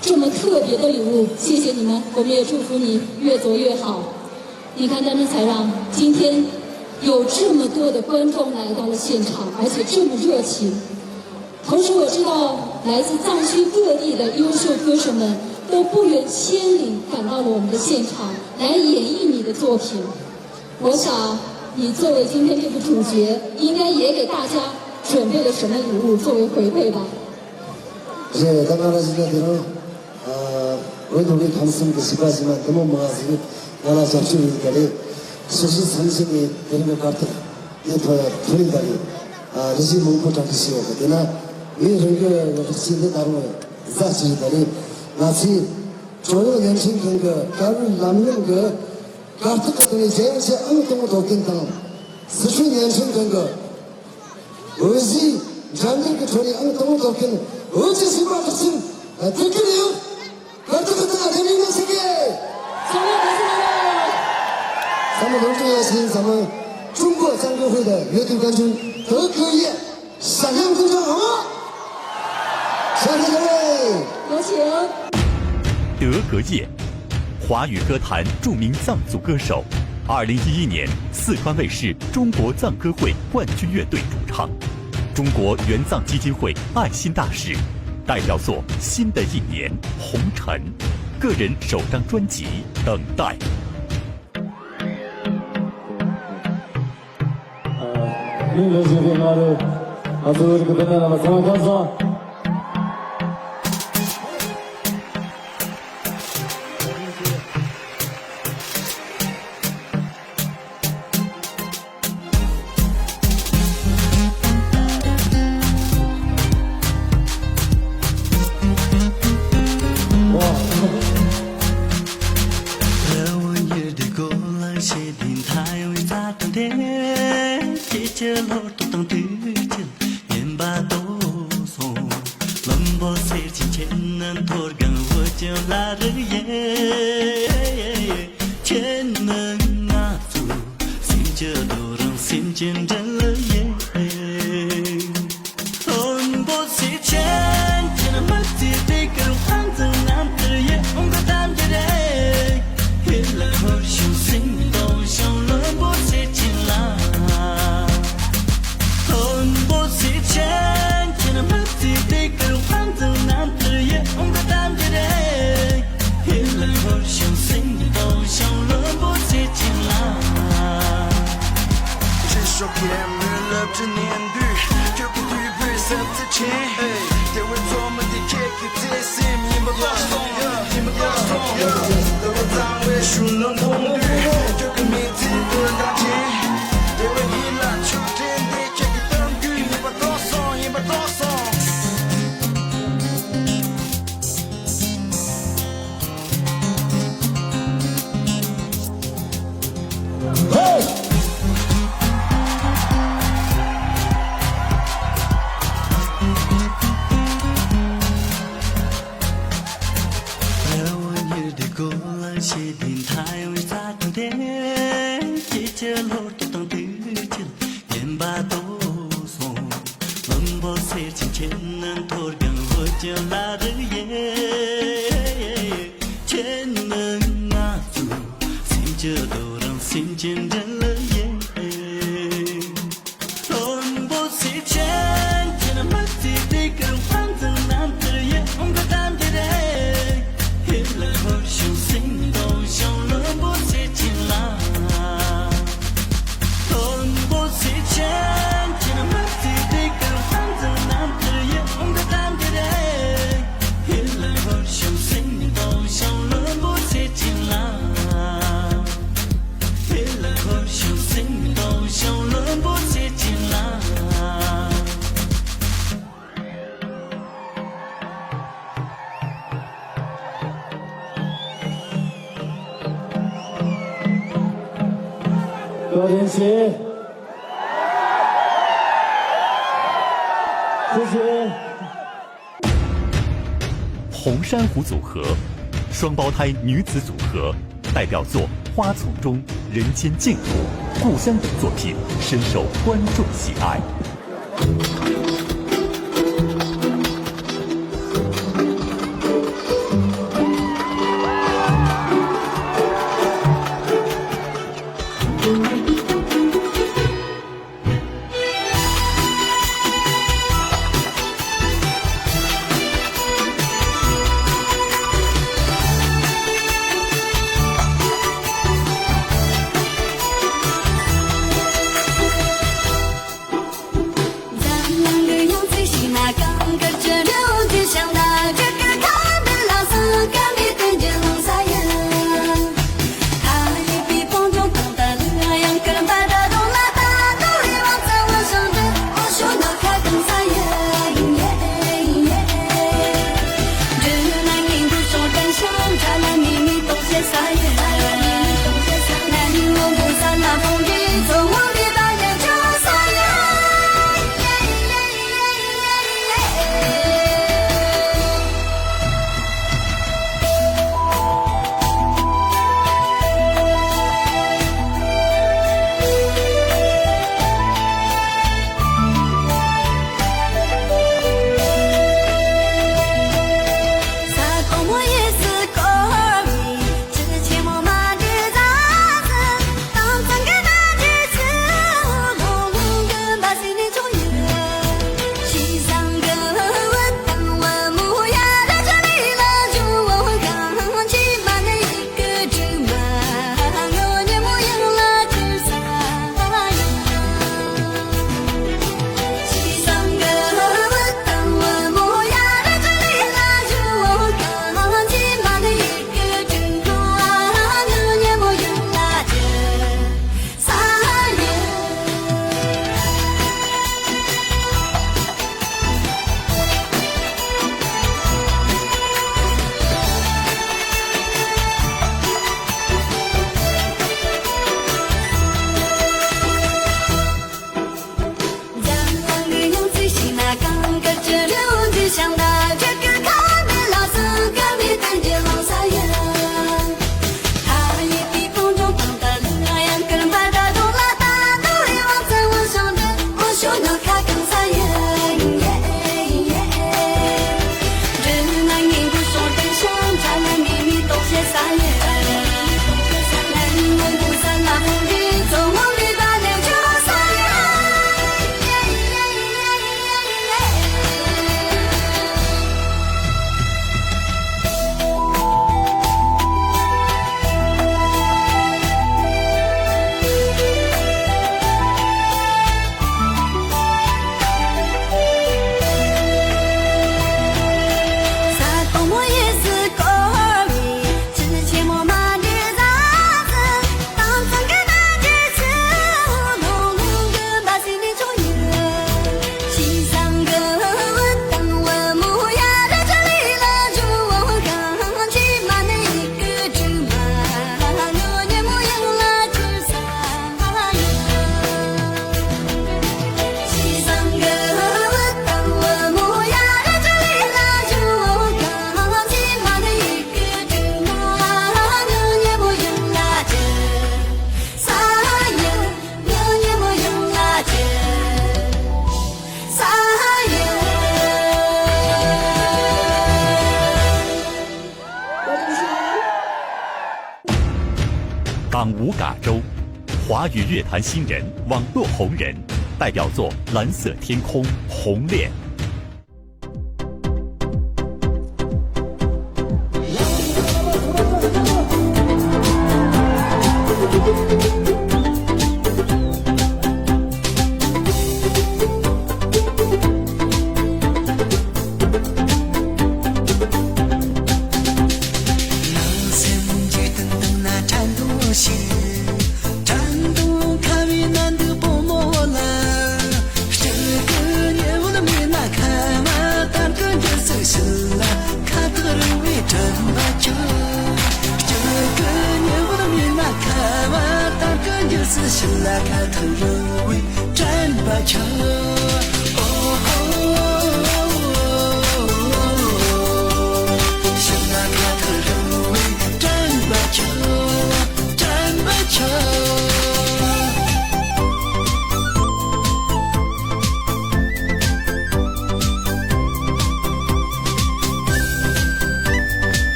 这么特别的礼物，谢谢你们，我们也祝福你越做越好。你看，丹丹才让今天有这么多的观众来到了现场，而且这么热情。同时，我知道来自藏区各地的优秀歌手们都不远千里赶到了我们的现场，来演绎你的作品。 我想，你作为今天这个主角，应该也给大家准备了什么礼物作为回馈吧？ རེད། ད་ང་རང་ཞིག་ལ་དེ་རིང་། འོས་བསྡུ་བའི་ཁམས་གསུམ་གྱི་བྱིས་པ་ཞིག་མ་འདི་མོ་མང་ཟིག་ང་ལ་ཞབས་ཞུ་ཡོད་ད་རེད། ཕྱི་ཕྱི་མཚམས་ཕྱི་ནས་དེ་རིང་གི་གར་སྟེགས་དེ་ཐོ་ཐོ་རིག་ད་རེད། རེ་ཞིག་མང་པོ་གྲ་སྒྲིག་བྱས་ཡོད་གི། དེ་ན་ངའི་རང་གི་རིག་བྱེད་འདི་ད་རུང་ཟ་བྱས་ཡོད་ད་རེད། ང་ཚོས་ཀྲུང་དབྱང་བརྙན་འཕྲིན་ཁང་གི་གར་ལམ་ལྷོང་གི་གར་སྟེགས་ཀྱི་སྟེང་ནས་གཞན་ཆེ་ཨང་དང་པོ་ཐོབ་མཁན་དང་། སི་ཁྲོན་བརྙན་འཕྲིན་ཁང་གི་འོས་གཞིའི་འགྲན་བསྡུར་གྱི་ཁྲོད་ནས་ཨང་དང་པོ་ཐོབ་མཁན་བོད་ཀྱི་བྱིས་པ་གྲགས་ཅན་ཐུགས་ཁུར་ཡོད། གར་སྟེགས་ཀྱི་སྟེང་ལ་རེ་ལུས་ནས་ཞུགས་གེ། ཚང་མ་ལོངས་སྤྱོད་ཡག་ཞིག་ཡིན་ཙང་། ཀྲུང་གོ་ཙང་གོ་ཧུའེ་དང་ཡོད་དུས་ཀན་ཆུན་ཏེ་ཁུ་ཡེ། ཞྭ་ལིང་ཀུན་ཀྲང་ཧང་། ཞྭ་ལིང་ཀུན་ཀྲང་། 有请。德格叶，华语歌坛著名藏族歌手，二零一一年四川卫视中国藏歌会冠军乐队主唱，中国援藏基金会爱心大使，代表作《新的一年》《红尘》。个人首张专辑《等待》。 མི་ལོ་བཞི་བའི་སྔ་རོལ། ང་ཚོ་བོད་ཀྱི་བུད་མེད་རྣམ་པ་ཚང་མ་ཁམས་བཟང་། ཁྱེད་ནི་ང་ཚོ་སེམས་ཀྱི་རྡོ་རིང་སེམས་ཀྱི་འབྲེལ་ཡོད། མཐོན་པོ་ཚེ་ཆེན་གྱི་དམག་རྩེ་དེ་ཀར་དབང་འཛིན་རྣམ་ཐར་ཡི་འོང་གི་གཏམ་རྒྱུད་རེད། ཧི་ལ་ཧོར་ཞུང་སིང་སྟོང་ཞང་བློན་པོ་ཚེ་ཆེན་ལ། མཐོན་པོ་ཚེ་ཆེན་གྱི་དམག་རྩེ་དེ་ཀར་དབང་འཛིན་རྣམ་ཐར་ཡི་འོང་གི་གཏམ་རྒྱུད་རེད། ཧི་ལ་ཧོར་ཞུང་སིང་སྟོང་ཞང་བློན་པོ་ཚེ་ཆེན་ལ། ཕྱི་ཕྱོགས་ཀྱི་མི་རླབས་ཀྱི་ཉི་འདུས། ཁྱོད་ཀྱི་དུས་བོས་ཟབ་རྩེ་ཆེན། དེ་བས་ཚོགས་མི་འདི་ཁྱེད་ཀྱི་བརྩེ་སེམས་ཡིན་པ་རྟོགས་སོང་། ཡིན་པ་རྟོགས་སོང་། འདོད་པ་གཙང་བའི་གཞུང་ལ་མཐོང་དུས། ཁྱོད་ཀྱི་མི་ཚེ་འདི་ལ་བདག་ཆེན། དེ་བས་ཡིད་ལ་ཆོས་དྲན་ཏེ་ཁྱེད་ཀྱི་གཏམ་རྒྱུད་ཡིན་པ་རྟོགས་སོང་། ཡིན་པ་རྟོགས་སོང་། ཁྱེད་ནི་ང་ཚོ་སེམས་ཀྱི་རྡོ་རིང་སེམས་ཀྱི་འབྲེལ་ཡོད། མཐོན་པོ་ཚེ་ཆེན་གྱི་དམག་རྩེ་དེ་ཀར་དབང་འཛིན་རྣམ་ཐར་ཡི་འོང་གི་གཏམ་རྒྱུད་རེད། ཧི་ལ་ཧོར་ཞུང་སིང་སྟོང་ཞང་བློན་པོ་ཚེ་ཆེན་ལ། མཐོན་པོ་ཚེ་ཆེན་གྱི་དམག་རྩེ་དེ་ཀར་དབང་འཛིན་རྣམ་ཐར་ཡི་འོང་གི་གཏམ་རྒྱུད་རེད། ཧི་ལ་ཧོར་ཞུང་སིང་སྟོང་ཞང་བློན་པོ་ཚེ་ཆེན་ལ། ཧི་ལ་ཧོར་ཞུང་སིང་སྟོང་ཞང་བློན་པོ་ཚེ་ཆེན་ལ། བཀའ་དྲིན་ཆེ། 谢谢。 红珊瑚组合，双胞胎女子组合，代表作《花丛中》《人间净土》，《故乡》等作品深受观众喜爱。嘎州，华语乐坛新人，网络红人，代表作《蓝色天空》《红恋》。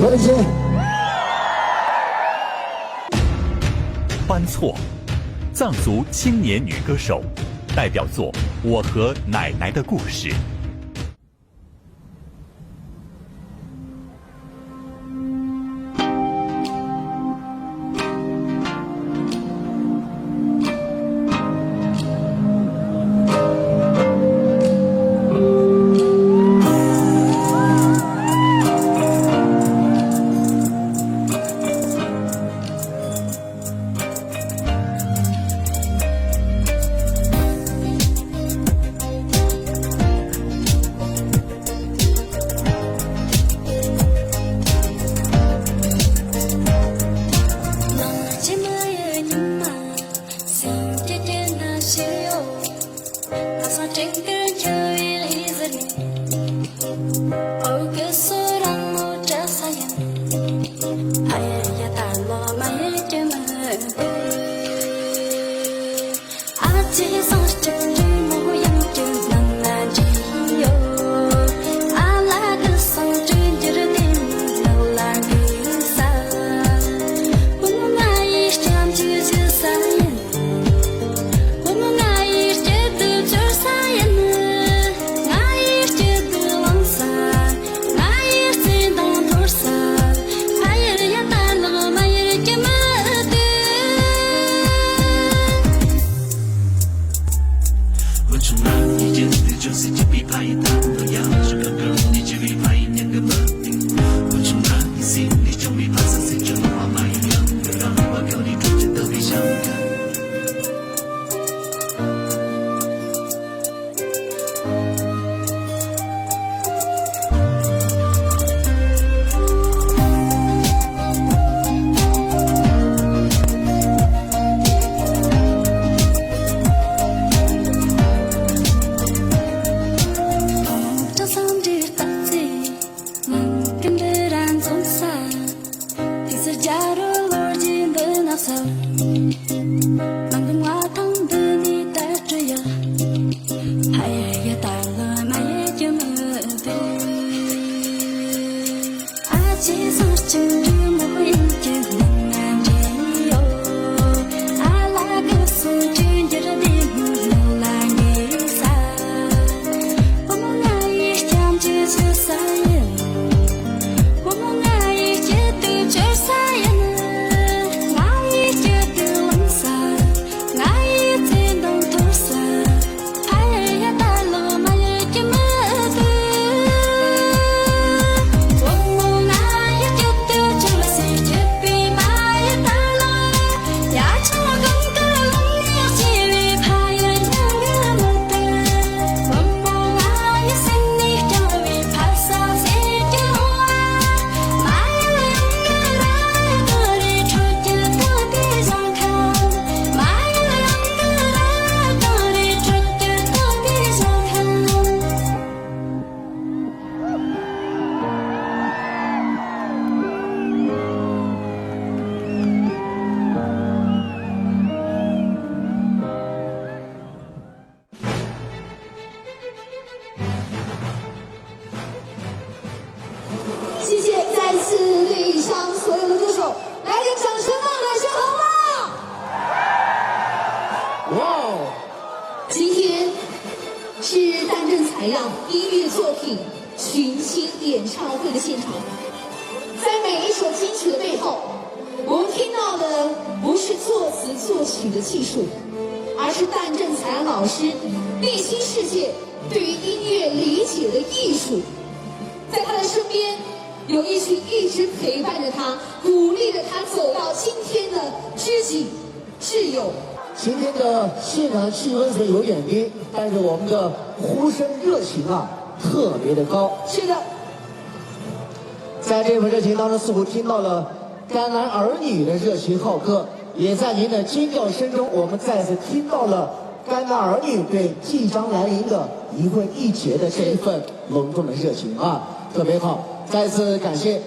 ལོ་རེ་བཞིན། 班错，藏族青年女歌手，代表作《我和奶奶的故事》。海量音乐作品群星演唱会的现场，在每一首金曲的背后，我们听到的不是作词作曲的技术，而是蛋正财老师内心世界对于音乐理解的艺术。在他的身边，有一群一直陪伴着他、鼓励着他走到今天的知己。 室友。今天的现场气氛虽有点低，但是我们的呼声热情啊，特别的高。是的。在这份热情当中，似乎听到了甘南儿女的热情好客，也在您的尖叫声中，我们再次听到了甘南儿女对即将来临的一会一节的这一份隆重的热情啊，特别好，再次感谢。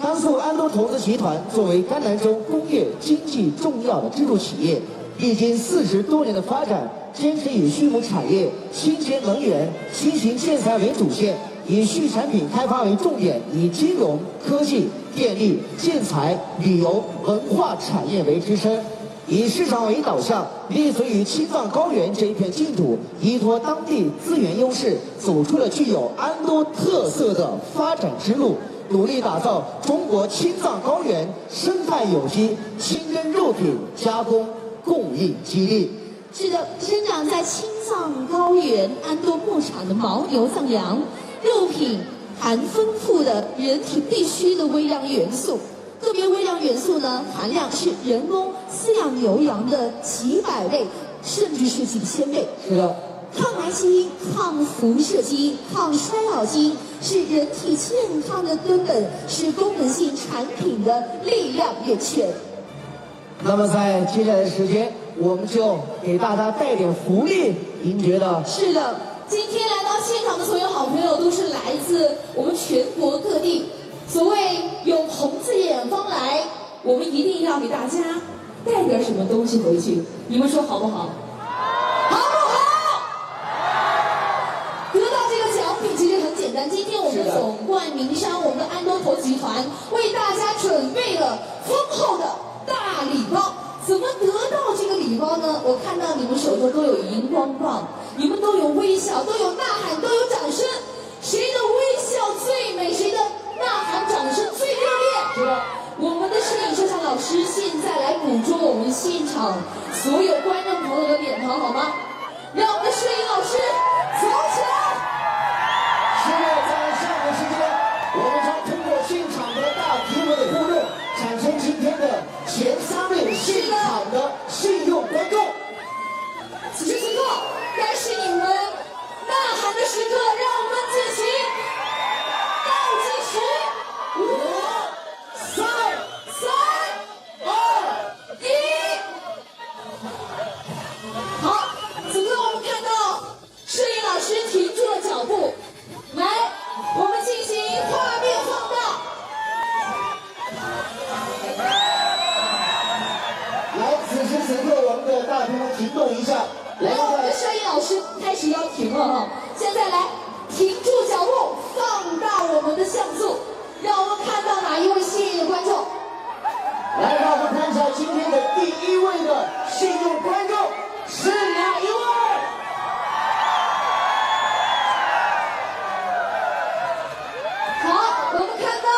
甘肃安东投资集团作为甘南州工业经济重要的支柱企业，历经四十多年的发展，坚持以畜牧产业、清洁能源、新型建材为主线，以畜产品开发为重点，以金融、科技、电力、建材、旅游、文化产业为支撑，以市场为导向，立足于青藏高原这一片净土，依托当地资源优势，走出了具有安东特色的发展之路。 努力打造中国青藏高原生态有机清真肉品加工供应基地。是的，生长在青藏高原安东牧场的牦牛藏羊，肉品含丰富的人体必需的微量元素，个别微量元素呢含量是人工饲养牛羊的几百倍，甚至是几千倍。是的。抗癌基因、抗辐射基因、抗衰老基因是人体健康的根本，是功能性产品的力量源泉。那么在接下来的时间，我们就给大家带点福利，您觉得？是的，今天来到现场的所有好朋友都是来自我们全国各地，所谓有朋自远方来，我们一定要给大家带点什么东西回去，你们说好不好？好不好？得到这个奖品其实很简单，今天我们的总冠名商，我们的安东投资集团为大家准备了丰厚的大礼包。怎么得到这个礼包呢？我看到你们手中都有荧光棒，你们都有微笑，都有呐喊，都有掌声。 谁的微笑最美，谁的呐喊掌声最热烈。是的。我们的摄影摄像老师现在来捕捉我们现场所有观众朋友的脸庞，好吗？让我们的摄影老师走起来。现在在下面时间，我们将通过现场的大屏幕的互动，产生今天的前三位现场的幸运观众。此时此刻，该是你们 呐喊的时刻，让我们进行倒计时，五、四、三、二、一。好，此刻我们看到摄影老师停住了脚步，来，我们进行画面放大。 来，此时此刻，我们的大屏幕停动一下。来，让我们的摄影老师开始要停了哈。现在来，停住脚步，放大我们的像素，让我们看到哪一位幸运的观众。来，让我们看一下今天的第一位的幸运观众是哪一位？好，我们看到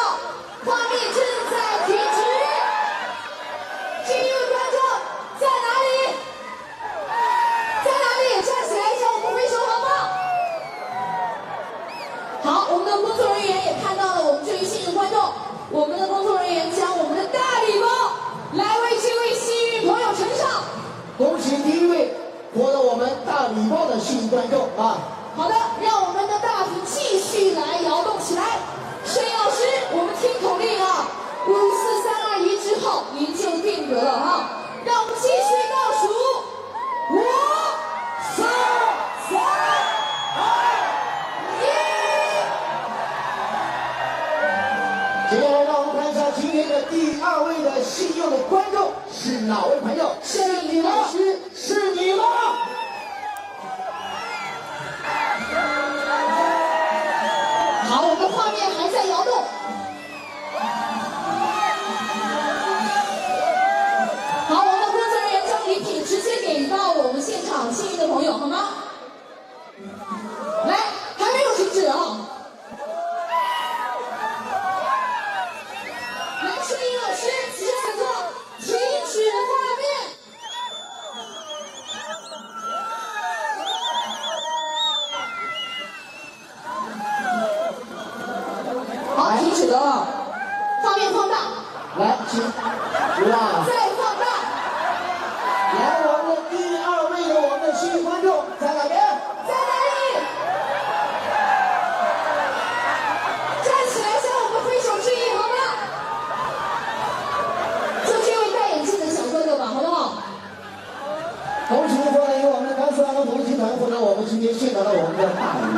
画面正在停止。幸运观众在哪里？在哪里？站起来向我们挥手好吗？好，我们的工作人员也看到了我们这位幸运观众，我们的工作人员将我们的大礼包来为这位幸运朋友呈上。恭喜第一位 获得我们大礼包的幸运观众啊！好的，让我们的大屏继续来摇动起来。摄影老师，我们听口令啊，五、四、三、二、一之后，您就定格了啊。让我们继续倒数，五、四、三、二、一。接下来，让我们看一下今天的第二位的幸运的观众是哪位朋友？是你吗？ 是你吗？好，我们的画面还在摇动。好，我们的工作人员将礼品直接给到我们现场幸运的朋友，好吗？来，还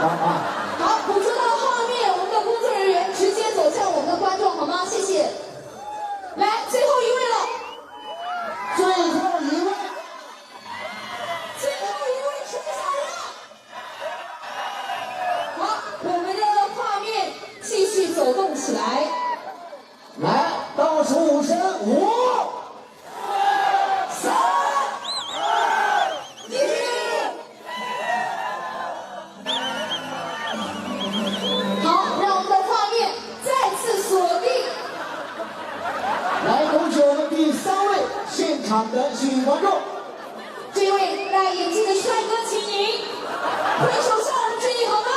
好，捕捉到画面，我们的工作人员直接走向我们的观众，好吗？谢谢。来，最后一位了。最后一位。最后一位，谁想要？好，我们的画面继续走动起来。来，倒数五声，五、三、二、一。好，让我们的画面再次锁定。来，恭喜我们第三位现场的幸运观众。这位戴眼镜的帅哥，请您挥手向我们致意，好吗？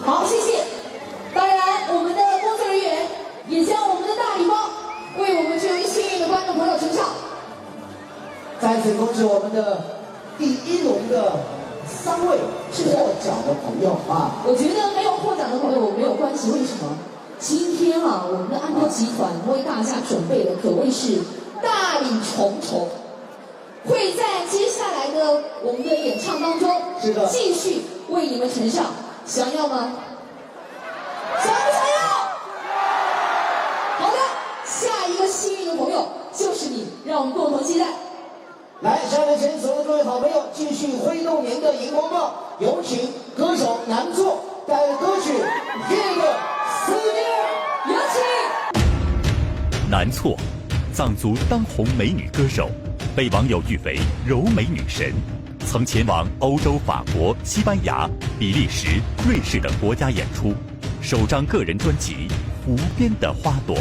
好，谢谢。当然，我们的工作人员也将我们的大礼包为我们这位幸运的观众朋友呈上。再次恭喜我们的第一轮的三位获奖的朋友啊！我觉得没有获奖的朋友没有关系，为什么？今天啊，我们的安托集团为大家准备的可谓是大礼重重，会在接下来的我们的演唱当中，是的，继续为你们呈上，想要吗？想不想要？好的，下一个幸运的朋友就是你，让我们共同期待。来，下面请所有各位好朋友继续挥动您的荧光棒，有请歌手南措带来歌曲《夜的思念》。有请。南措，藏族当红美女歌手，被网友誉为柔美女神，曾前往欧洲、法国、西班牙、比利时、瑞士等国家演出，首张个人专辑《湖边的花朵》。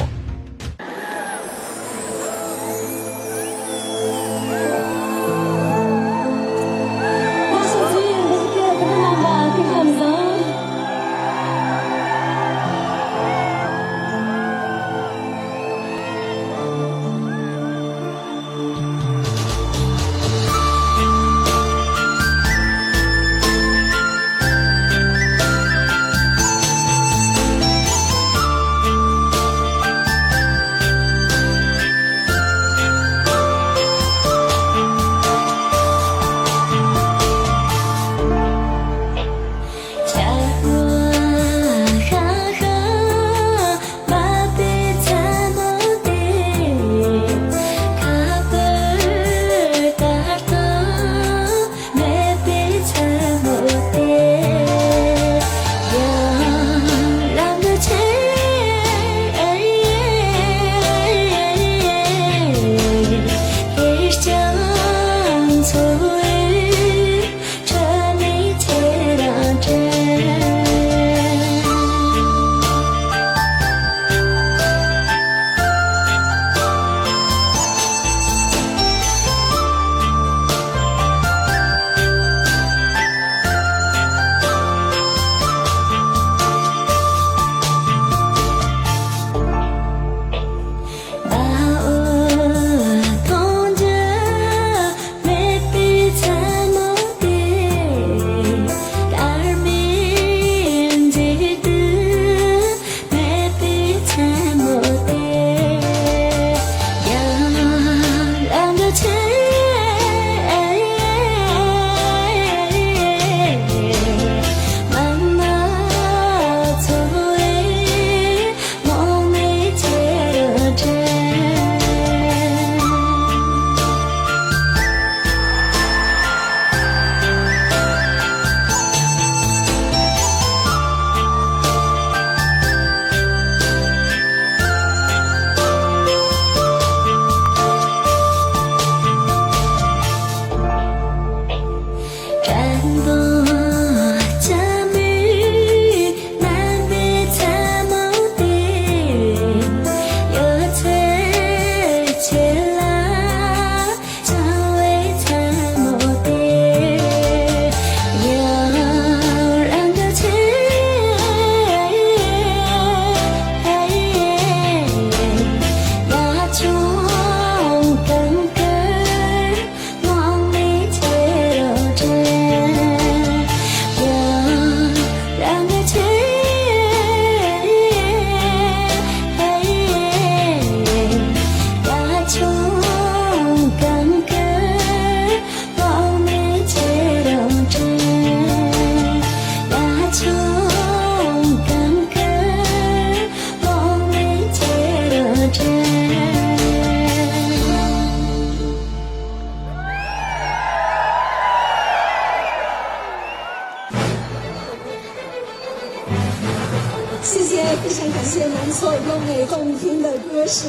非常感谢男错优美动听的歌声。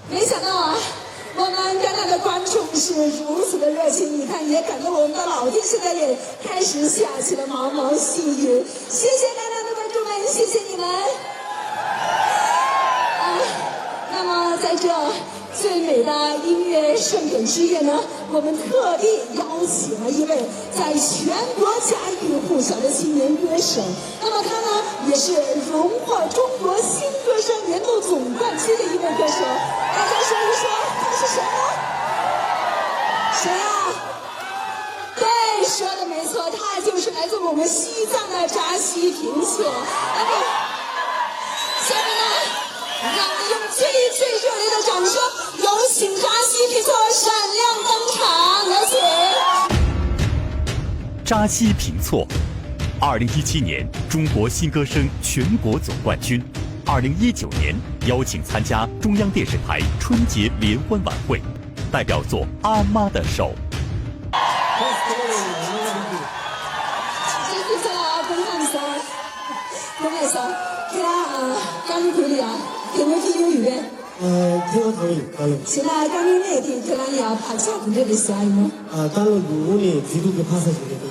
没想到啊，我们尴尬的观众是如此的热情，你看也感动我们的老弟，现在也开始下起了毛毛细雨。谢谢尴尬的观众们，谢谢你们。啊，那么在这最美的音乐盛典之夜呢，我们特地邀请了一位在全国家喻户晓的青年歌手。那么他呢，也是荣获中国新歌声年度总冠军的一位歌手。大家说一说，他是谁呢？谁啊？对，说的没错，他就是来自我们西藏的扎西平措。那么，下面呢，让我们用最最热烈的掌声，有请扎西平措闪亮登场，有请。扎西平措，二零一七年中国新歌声全国总冠军，二零一九年邀请参加中央电视台春节联欢晚会，代表作《阿妈的手》。扎西平措啊，恭喜你！ ཁྱེད་རང་ཨ་ཀ་ལི་གོ་ལི་ཡ། དེ་མོ་ཁྱེད་ཡོད་ཡོད་པས། ཨ། ཐེ་བ་ཐོ་ཡིན་ཀ་ལི། ཁྱེད་རང་ཀ་ལི་ནས་དེ་ཁྱེད་རང་ཡ་བག་ཆགས་དེ་འདྲ་རེད་ཟ་ཡིན་ནོ། ཨ། ཀ་ལི་འདུག་འོ་ནས་མཛེས་སྡུག་གི་ཕ་ས་ཞིག་རེད་འདུག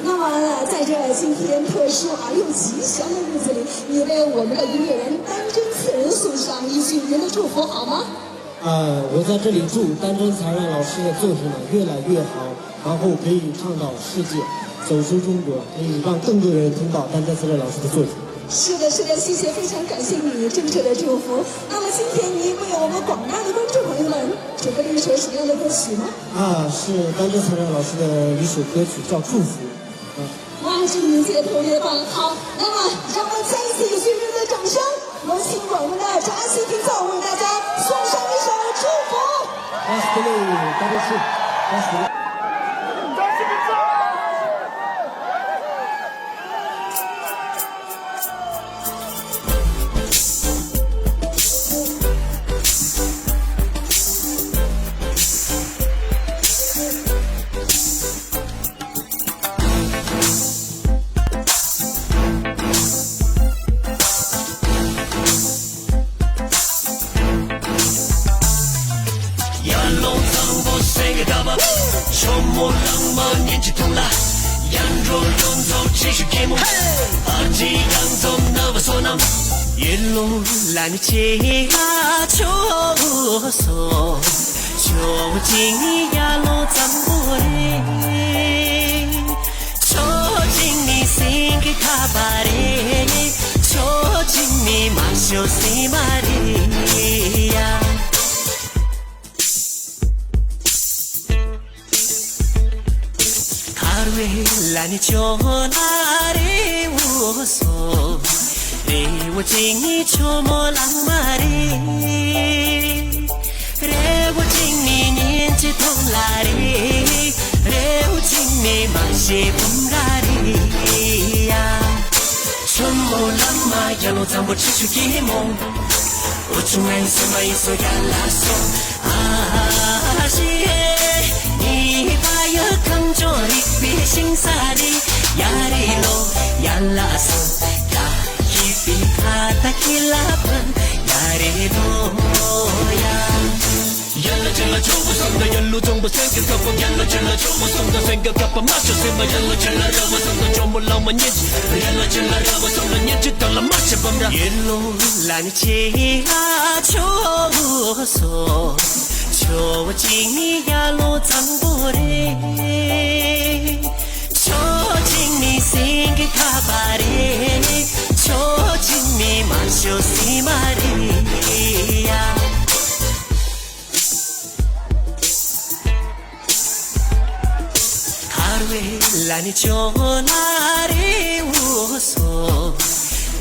那么，在这今天特殊而又吉祥的日子里，你为我们的音乐人丹真次仁送上一句您的祝福好吗？ 啊，我在这里祝丹真次仁老师的作品呢越来越好，然后可以唱到世界，走出中国，可以让更多人听到丹真次仁老师的作品。是的，是的，谢谢，非常感谢你真诚的祝福。那么今天你为我们广大的观众朋友们准备了一首什么样的歌曲呢？啊，是丹真次仁老师的一首歌曲，叫《祝福》。啊。 哇，这个名字也特别棒。好，那么让我们再一次以最热烈的掌声，有请我们的扎西平措为大家送上一首《祝福》。 ཡར་ལོངས་གཙང་པོ་སེང་གེ་ཁ་པར། ཇོ་མོ་གླང་མ་གཉན་གྱི་ཐང་ལ། ཡར་འགྲོ་ལུང་རྫོང་ཆེ་ཤོས་སྐྱེས་མོ། ཨ་ཅེ་ཡང་འཛོམས་ན་བ་སོ་ནམ། ཡེ་ལོ་ལ་ནི་ཆེ་ཡ་ཆོ་སོ། ཇོ་བོ་ཅིག་ནི་ཡར་ལོངས་གཙང་པོ་རེད། ཇོ་ཅིག་ནི་སེང་གེ་ཁ་པར་རེད། ཇོ་ཅིག་ནི་མ་ཤོ་སེ་མ་རེད་ཡ། ཁར་བེ་ལ་ནི་ཇོ་ལ་རེ་བོ་སོ། རེ་བོ་ཅིག་ནི་ཇོ་མོ་གླང་མ་རེད། རེ་བོ་ཅིག་ནི་གཉན་གྱི་ཐང་ལ་རེད། རེ་བོ་ཅིག་ནི་མ་ཤེས་བུམ་ར་རེད་ཡ། ཇོ་མོ་གླང་མ་ཡར་ལོངས་གཙང་པོ་ཆེ་ཤོས་སྐྱེས་མོ། འུ་ཆུ་ང་ཡི་སེམས་མ་ཡི་སོ་ཡར་ལ་སོ། ཨ་ཤི་ཨེ། ཉི་པ་ཡོད་ཁང་ཅོ་རིག་པའི་ཤིང་ས་རི། ཡ་རེ་ལོ་ཡར་ལ་སོ། ཡ་ཧི་པི་ཁ་ཏ་ཁི་ལ་པན། ཡ་རེ་ལོ་ཡ། ཡ་ལ་ཅི་ལ་ཇོ་བོ་སོང་ད་ཡ་ལུ་ཙོང་པ་སེང་གེ་ཁ་པར། ཡ་ལ་ཅི་ལ་ཇོ་བོ་སོང་ད་སེང་གེ་ཁ་པར་མ་ཤོ་སེ་མ། ཡ་ལ་ཅི་ལ་ར་བོ་སོང་ད་ཇོ་མོ་གླང་མ་གཉན་གྱི། ཡ་ལ་ཅི་ལ་ར་བོ་སོང་ད་གཉན་གྱི་ཐང་ལ་མ་ཤེས་བུམ་ར། ཡེ་ལོ་ལ་ནི་ཆེ་ཡ་ཆོ་སོ། ཇོ་བོ་ཅིག་ནི་ཡར་ལོངས་གཙང་པོ་རེད། ཇོ་ཅིག་ནི་སེང་གེ་ཁ་པར་རེད། ཇོ་ཅིག་ནི་མ་ཤོ་སེ་མ་རེད་ཡ། ཁར་བེ་ལ་ནི་ཇོ་ལ་རེ་བོ་སོ།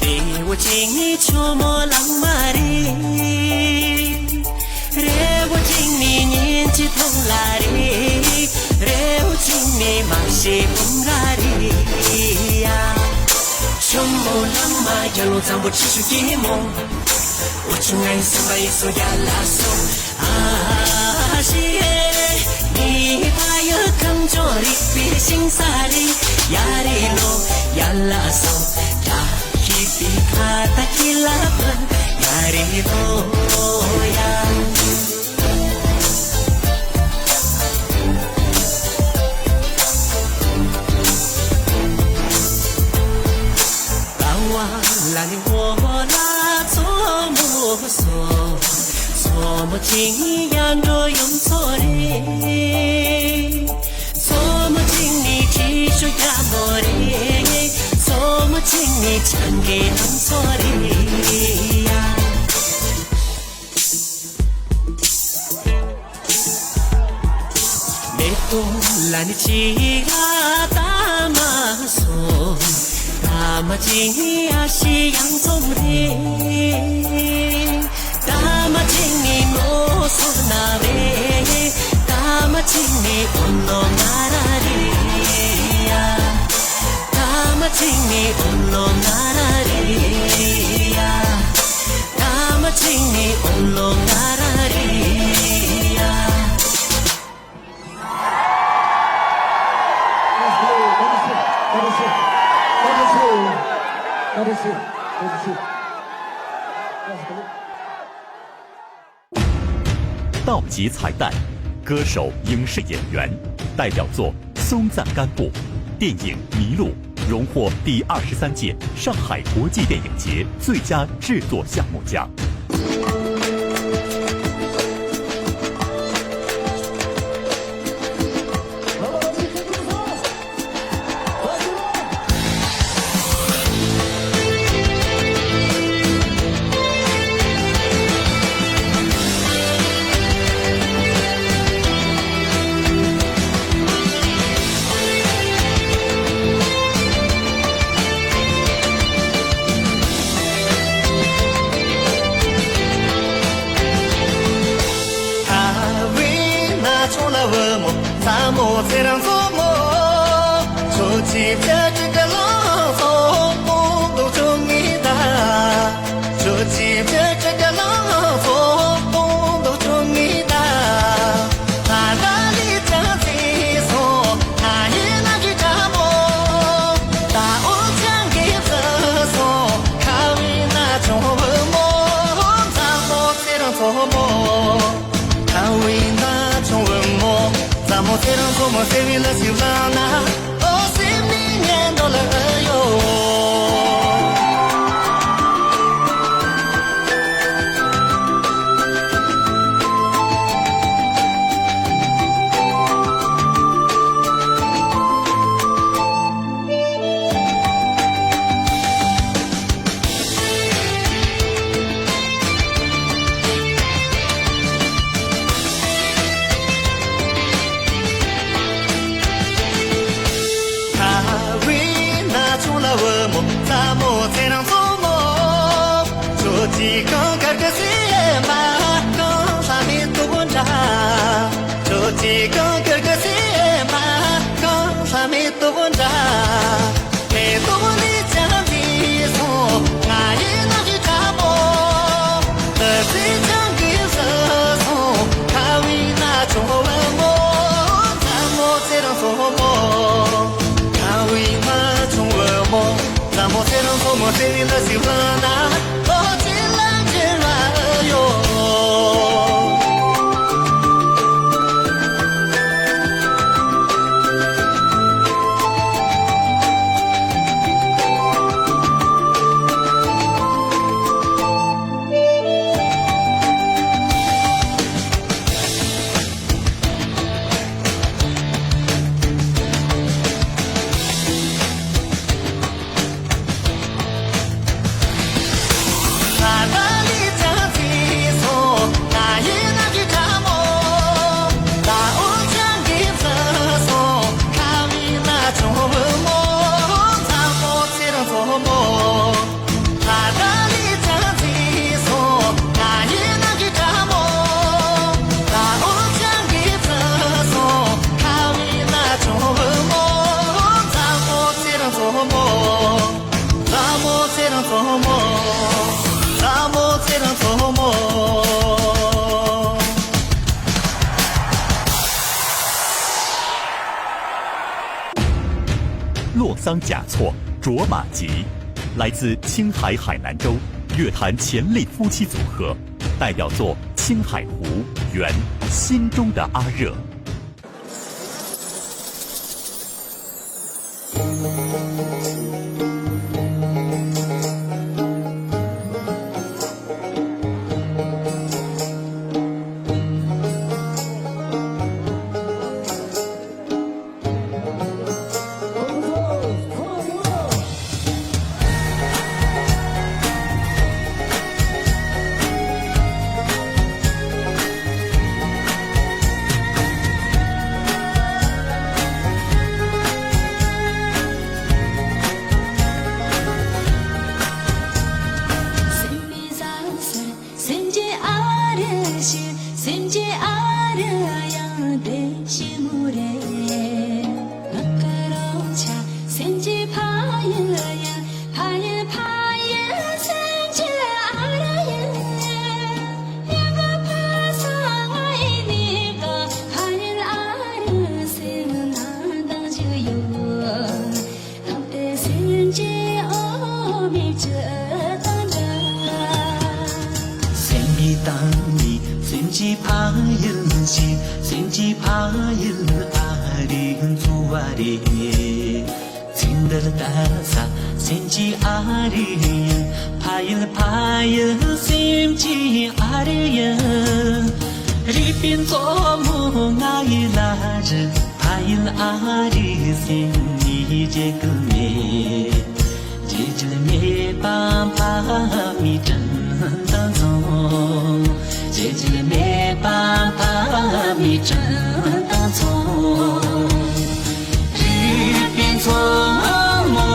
རེ་བོ་ཅིག་ནི་ཇོ་མོ་གླང་མ་རེད། རེ་བོ་ཅིག་ནི་གཉན་གྱི་ཐང་ལ་རེད། རེ་བོ་ཅིག་ནི་མ་ཤེས་བུམ་ར་རེད་ཡ། ཇོ་མོ་གླང་མ་ཡར་ལོངས་གཙང་པོ་ཆེ་ཤོས་སྐྱེས་མོ། འུ་ཆུ་ང་ཡི་སེམས་མ་ཡི་སོ་ཡར་ལ་སོ། ཨ་ཤི་ཨེ། ཉི་པ་ཡོད་ཁང་ཅོ་རིག་པའི་ཤིང་ས་རི། ཡ་རེ་ལོ་ཡར་ལ་སོ། ཡ་ཧི་པི་ཁ་ མཚོ་མོ་གཅིག་ནི་ཁྱི་ཤོག་རྒྱ་མོ་རེད། མཚོ་མོ་གཅིག་ནི་ཆང་གི་ལང་ཚོ་རེད་ཡ། མེ་ཏོག་ལ་ནི་ཅི་ག་ད་མ་སོ། ད་མ་གཅིག་ནི་ཨ་ཤི་ཡང་ཚོ་རེད། ད་མ་གཅིག་ནི་མོ་སོ་ན་རེད། ད་མ་གཅིག་ནི་ཨོ་ནོ་ན་ར་རེད་ཡ། ད་མ་གཅིག་ནི་ཨོ་ནོ་ན་ར་རེད་ཡ། ད་མ་གཅིག་ནི་ཨོ་ནོ་ན་ར་རེད་ཡ།道集彩蛋，歌手、影视演员，代表作《松赞干布》，电影《迷路》荣获第二十三届上海国际电影节最佳制作项目奖。 ཁ་བའི་ན་ཆུང་ལ་བུ་མོ། ཚ་མོ་ཚེ་རིང་མཚོ་མོ། ཁྱོད་ཀྱི་བྱ་ཀྲི་ཀ་ལང་ཚོ་སྟོང་དུ་བྱུང་ངེས་ད། ཁྱོད་ཀྱི་བྱ་ཀྲི་ཀ་ལང་ཚོ་སྟོང་དུ་བྱུང་ངེས་ད། ད་ད་ལི་ཅང་ཚེ་སོང་ང་ཡིན་ན་གི་ཁྲ་མོ། ད་འོ་ཅང་གི་བཟི་སོང་ཁ་བའི་ན་ཆུང་བུ་མོ། ཚ་མོ་ཚེ་རིང་མཚོ་མོ། ཁ་བའི་ན་ཆུང་བུ་མོ། ཚ་མོ་ཚེ་རིང་མཚོ་མོ་ཟེར་བའི་ལ་ཞིག་ལ་ན། ཨོ་སེམས་ནི་ཉན་འགྲོ་ལ་ཨ་ཡོ། ཁ་བའི་ན་ཆུང་ལ་བུ་མོ། ཚ་མོ་ཚེ་རིང་མཚོ་མོ། ཁྱོད་ཀྱི་གང་དཀར་གི་སེམས་པ་གང་ལྷ་མེད་དུ་འདྲ། ཁྱོད་ཀྱི་གང་དཀར་གི་སེམས་པ་གང་ལྷ་མེད་དུ་འདྲ། མེ་ཏོག་ནི་ཅང་འདི་སོང་ང་ཡིན་ན་གི་ཁྲ་མོ། ཏི་ཙི་ཅང་གི་བཟི་སོང་ཁ་བའི་ན་ཆུང་བུ་མོ། ཚ་མོ་ཚེ་རིང་མཚོ་མོ། ཁ་བའི་ན་ཆུང་བུ་མོ། ཚ་མོ་ཚེ་རིང་མཚོ་མོ་ཟེར་བའི་ལ་ཞིག་ལ་ན། ཨོ་ཅི་ལ་ཅི་ལ་ཡོ། ཚ་མོ་ཚེ་རིང་མཚོ་མོ། ཚ་མོ་ཚེ་རིང་མཚོ་མོ། ཚ་མོ་ཚེ་རིང་མཚོ་མོ།洛桑嘉措卓玛吉，来自青海海南州，乐坛潜力夫妻组合，代表作《青海湖》、《缘》、《心中的阿热》。སེམས་ཀྱི་ཨ་རི་ཞིག་སེམས་ཀྱི་ཨ་རི་ཡང་དེ་ཞི་མོ་རེད། ང་ཀ་རོ་ཆ་སེམས་ཀྱི་ཕ་ཡུལ་ཡང་ཕ་ཡུལ་ཕ་ཡུལ་སེམས་ཀྱི་ཨ་རི་ཡང་ཡང་ཕ་ས་ང་ཡི་ནི་ཀ་ཕ་ཡུལ་ཨ་རི་སེམས་ན་དང་ཞིག་ཡོད། སེམས་ཀྱི་ཨོ་མི་ཆུ་དང་འདྲ། སེམས་ཀྱི་གཏམ་ནི་སེམས་ཀྱི་ཕ་ཡུལ་ཞིག་སེམས་ཀྱི་ཕ་ཡུལ་ཨ་རི་འཚོ་བ་རེད། ཚིག་འདིར་ལྟ་ས་སེམས་ཀྱི་ཨ་རི་ཡིན། ཕ་ཡུལ་ཕ་ཡུལ་སེམས་ཀྱི་ཨ་རི་ཡིན། རིག་པའི་མཚོ་མོ་ང་ཡི་བླ་རི། ཕ་ཡུལ་ཨ་རིའི་སེམས་ནི་བརྗེད་གི་མེད། བརྗེད་རྒྱུ་མེད་པ་ཕ་མའི་དྲིན་དང་མཚུངས། བརྗེད་རྒྱུ་མེད་པ་ཕ་མའི་དྲིན་དང་མཚུངས། རིག་པའི་མཚོ་མོ་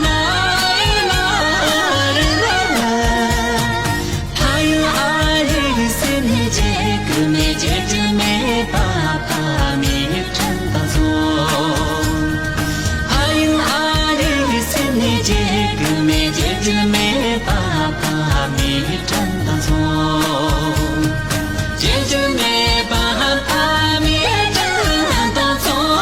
ང་ཡི་བླ་རི། ཕ་ཡུལ་ཨ་རིའི་སེམས་ནི་བརྗེད་གི་མེད། བརྗེད་རྒྱུ་མེད་པ་ཕ་མའི་དྲིན་དང་མཚུངས། ཕ་ཡུལ་ཨ་རིའི་སེམས་ནི་བརྗེད་གི་མེད། བརྗེད་རྒྱུ་མེད་པ་ཕ་མའི་དྲིན་དང་མཚུངས། བརྗེད་རྒྱུ་མེད་པ་ཕ་མའི་དྲིན་དང་མཚུངས།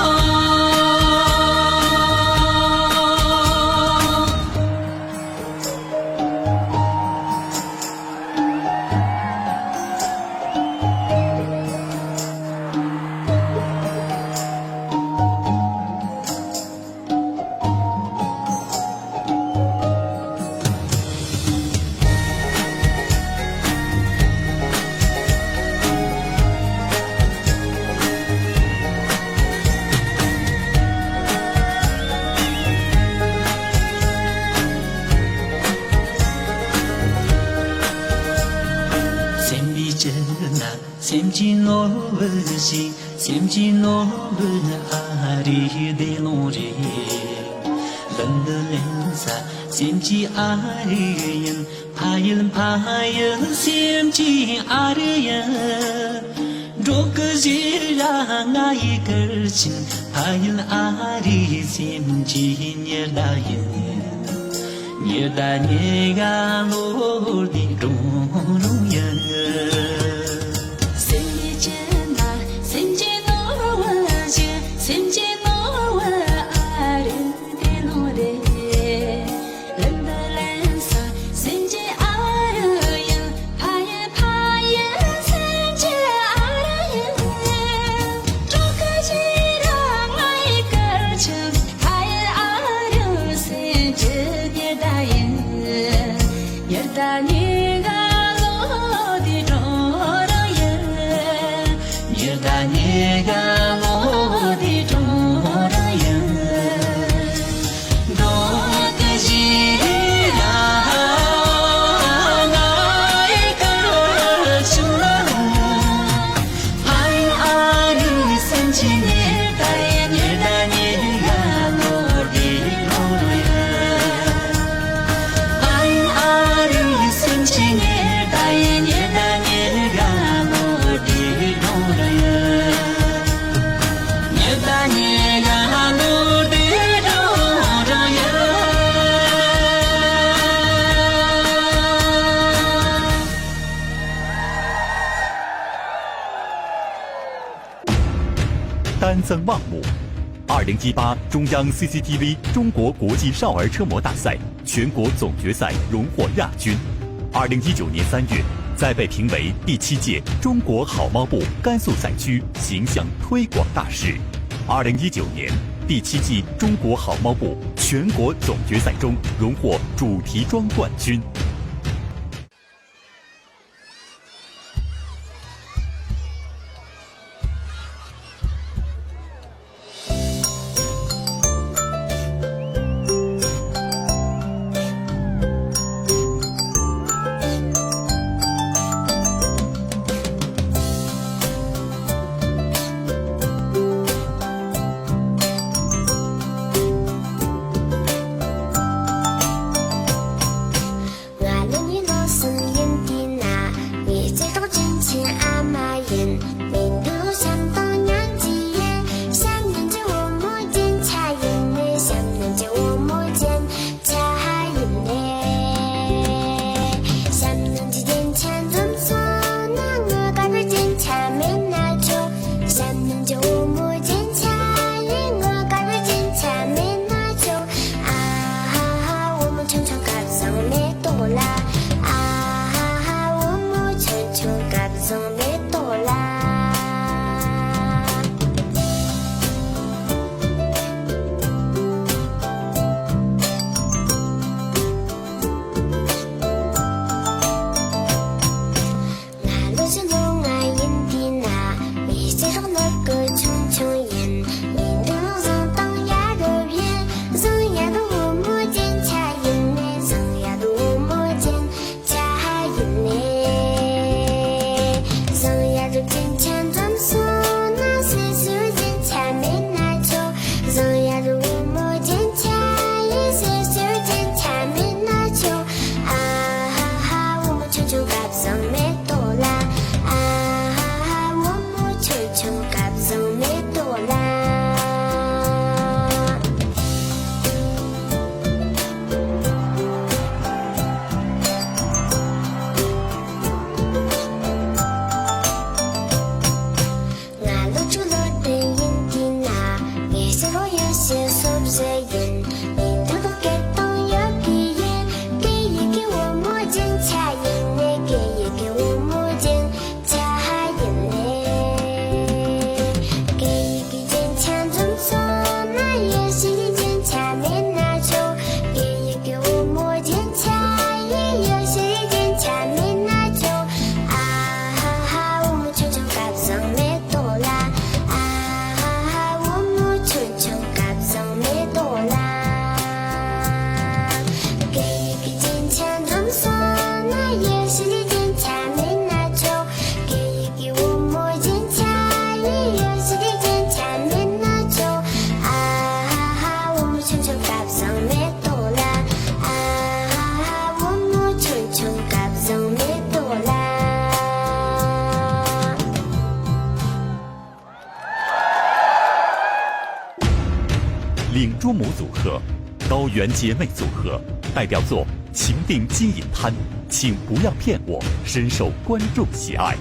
སེམས་པའི་སྤྱི་ན་སེམས་ཀྱི་ནོར་བུ་ཞིག་སེམས་ཀྱི་ནོར་བུ་ཨ་རིའི་བདེ་ལོང་རེད། ལུང་དུ་ལེན་ས་སེམས་ཀྱི་ཨ་རི་ཡིན། ཕ་ཡུལ་ཕ་ཡུལ་སེམས་ཀྱི་ཨ་རི་ཡིན། འགྲོ་གི་བཞིན་ར་ང་ཡི་གར་ཕྱིན། ཕ་ཡུལ་ཨ་རིའི་སེམས་ཀྱི་ཉི་ཟླ་ཡིན། ཉི་ཟླ་ཉི་ག་ལོ་འདི་འགྲོ་རུང་ཡིན། སེམས་ཀྱི་ན་སེམས་ཀྱི་ནོར་བུ་ཞིག་སེམས་ཀྱི་ནོར་བུ་ཨ་རི་དེ་ནོ་རེད། ལན་དུ་ལན་ས་སེམས་ཀྱི་ཨ་རི་ཡིན། ཕ་ཡུལ་ཕ་ཡུལ་སེམས་ཀྱི་ཨ་རི་ཡིན། གྲོགས་ཀྱི་ར་ང་ཡི་གར་ཆུ་ཕ་ཡུལ་ཨ་རི་སེམས་ཀྱི་ཉི་ཟླ་ཡིན། ཉི་ཟླ་ཉི་ག་ལོ་འདི་འགྲོ་རུང་ཡིན། ཉི་ཟླ་ཉི་ག་ལོ་འདི་འགྲོ་རུང་ཡིན། འགྲོ་གི་བཞིན་ར་ང་ཡི་གར་ཆུ་ཕ་ཡུལ་ཨ་རིའི་སེམས་ཀྱི་ཉི་ཟླ་ཡིན། ཉི་ཟླ་ཉི་ག་ལོ་འདི་འགྲོ་རུང་ཡིན། ཕ་ཡུལ་ཨ་རིའི་སེམས་ཀྱི་ཉི་ཟླ་ཡིན། ཉི་ཟླ་ཉི་ག་ལོ་འདི་འགྲོ་རུང་ཡིན། ཉི་ཟླ་ཉི་ག་ལོ་འདི་འགྲོ་རུང་ཡིན། ཏན་ཙང་མང་མོ། 二零一八中央 C C T V 中国国际少儿车模大赛全国总决赛荣获亚军。二零一九年三月，再被评为第七届中国好猫步甘肃赛区形象推广大使。二零一九年第七季中国好猫步全国总决赛中荣获主题装冠军。ང་ལོ་ཉི་ཤུ་རྩ་གསུམ་ཡིན་དུས་ན། ངའི་སྤྱི་ཚོགས་དྲིན་ཆེན་ཨ་མ་ཡིན། མིང་འདི་ལོ་བྱམས་དང་མཉམ་གྱི་ཡིན། བྱམས་སྙིང་རྗེ་བུ་མོ་རྒྱན་ཆ་ཡིན་ནས། བྱམས་སྙིང་རྗེ་བུ་མོ་རྒྱན་ཆ་ཡིན་ནས། བྱམས་སྙིང་རྗེ་རྒྱན་ཆ་འཛོམས་སོང་ན། ངའི་དཀར་པོའི་རྒྱན་ཆ་མེད་ན་ཆོག་བྱམས་སྙིང་རྗེ་བུ་མོ་རྒྱན་ཆ་ཡིན། ངའི་དཀར་པོའི་རྒྱན་ཆ་མེད་ན་ཆོག་ཨ་ཧ་ཧ། བུ་མོ་ཆུང་ཆུང་སྐལ་བཟང་མེ་ཏོག་ལ། ཨ་ཧ་ཧ། བུ་མོ་ཆུང་ཆུང་སྐལ་བཟང་མེ་ཏོག་ལ། ང་ལོ་བཞི་ལོ་ལྔ་ཡིན་དུས་ན། ངའི་སྤྱི་ཚོགས་ནི་གི་ཆུང་ཆུང་ཡིན། མིང་འདི་ལོ་བཟང་དང་ཡ་རབས་ཡིན། བཟང་ཡ་རབས་བུ་མོ་རྒྱན་ཆ་ཡིན་ནས། བཟང་ཡ་རབས་བུ་མོ་རྒྱན་ཆ་ཡིན་ནས། བཟང་ཡ་རབས་རྒྱན་ཆ་འཛོམས་སོང་ན། སོ་སོའི་རྒྱན་ཆ་མེད་ན་ཆོག་བཟང་ཡ་རབས་བུ་མོ་རྒྱན་ཆ་ཡིན། སོ་སོའི་རྒྱན་ཆ་མེད་ན་ཆོག་ཨ་ཧ་ཧ། བུ་མོ་ཆུང་ཆུང་སྐལ་བཟང་མེ་ཏོག་ལ། ཨ་ཧ་ཧ། བུ་མོ་ཆུང་ཆུང་སྐལ་བཟང་མེ་ཏོག་ལ། ང་ལོ་དྲུག་ལོ་བདུན་ཡིན་དུས་ན། ངའི་སྤྱི་ལོ་ཡོད་ཤེས་སོ་བཞི་ཡིན། མིང་འདི་ལོ་སྐད་གཏོང་ཡོད་ཀྱི་ཡིན། སྐད་ཡིག་གི་བུ་མོ་རྒྱན་ཆ་ཡིན་ནས། སྐད་ཡིག་གི་བུ་མོ་རྒྱན་ཆ་ཡིན་ནས། སྐད་ཡིག་གི་རྒྱན་ཆ་འཛོམས་སོང་ན། ཡིད་བཞིན་གྱི་རྒྱན་ཆ་མེད་ན་ཆོག་སྐད་ཡིག་གི་བུ་མོ་རྒྱན་ཆ་ཡིན། ཡིད་བཞིན་གྱི་རྒྱན་ཆ་མེད་ན་ཆོག་ཨ་ཧ་ཧ། བུ་མོ་ཆུང་ཆུང་སྐལ་བཟང་མེ་ཏོག་ལ། ཨ་ཧ་ཧ། བུ་མོ་ཆུང་ཆུང་སྐལ་བཟང་མེ་ཏོག་ལ། སྐད་ཡིག་གི་རྒྱན་ཆ་འཛོམས་སོང་ན། ཡིད་བཞིན་གྱི་རྒྱན་ཆ་མེད་ན་ཆོག་སྐད་ཡིག་གི་བུ་མོ་རྒྱན་ཆ་ཡིན། ཡིད་བཞིན་གྱི་རྒྱན་ཆ་མེད་ན་ཆོག་ཨ་ཧ་ཧ། བུ་མོ་ཆུང་ཆུང་སྐལ་བཟང་མེ་ཏོག་ལ། ཨ་ཧ་ཧ། བུ་མོ་ཆུང་ཆུང་སྐལ་བཟང་མེ་ཏོག་ལ། 领珠母组合、高原姐妹组合，代表作《情定金银滩》，请不要骗我，深受观众喜爱。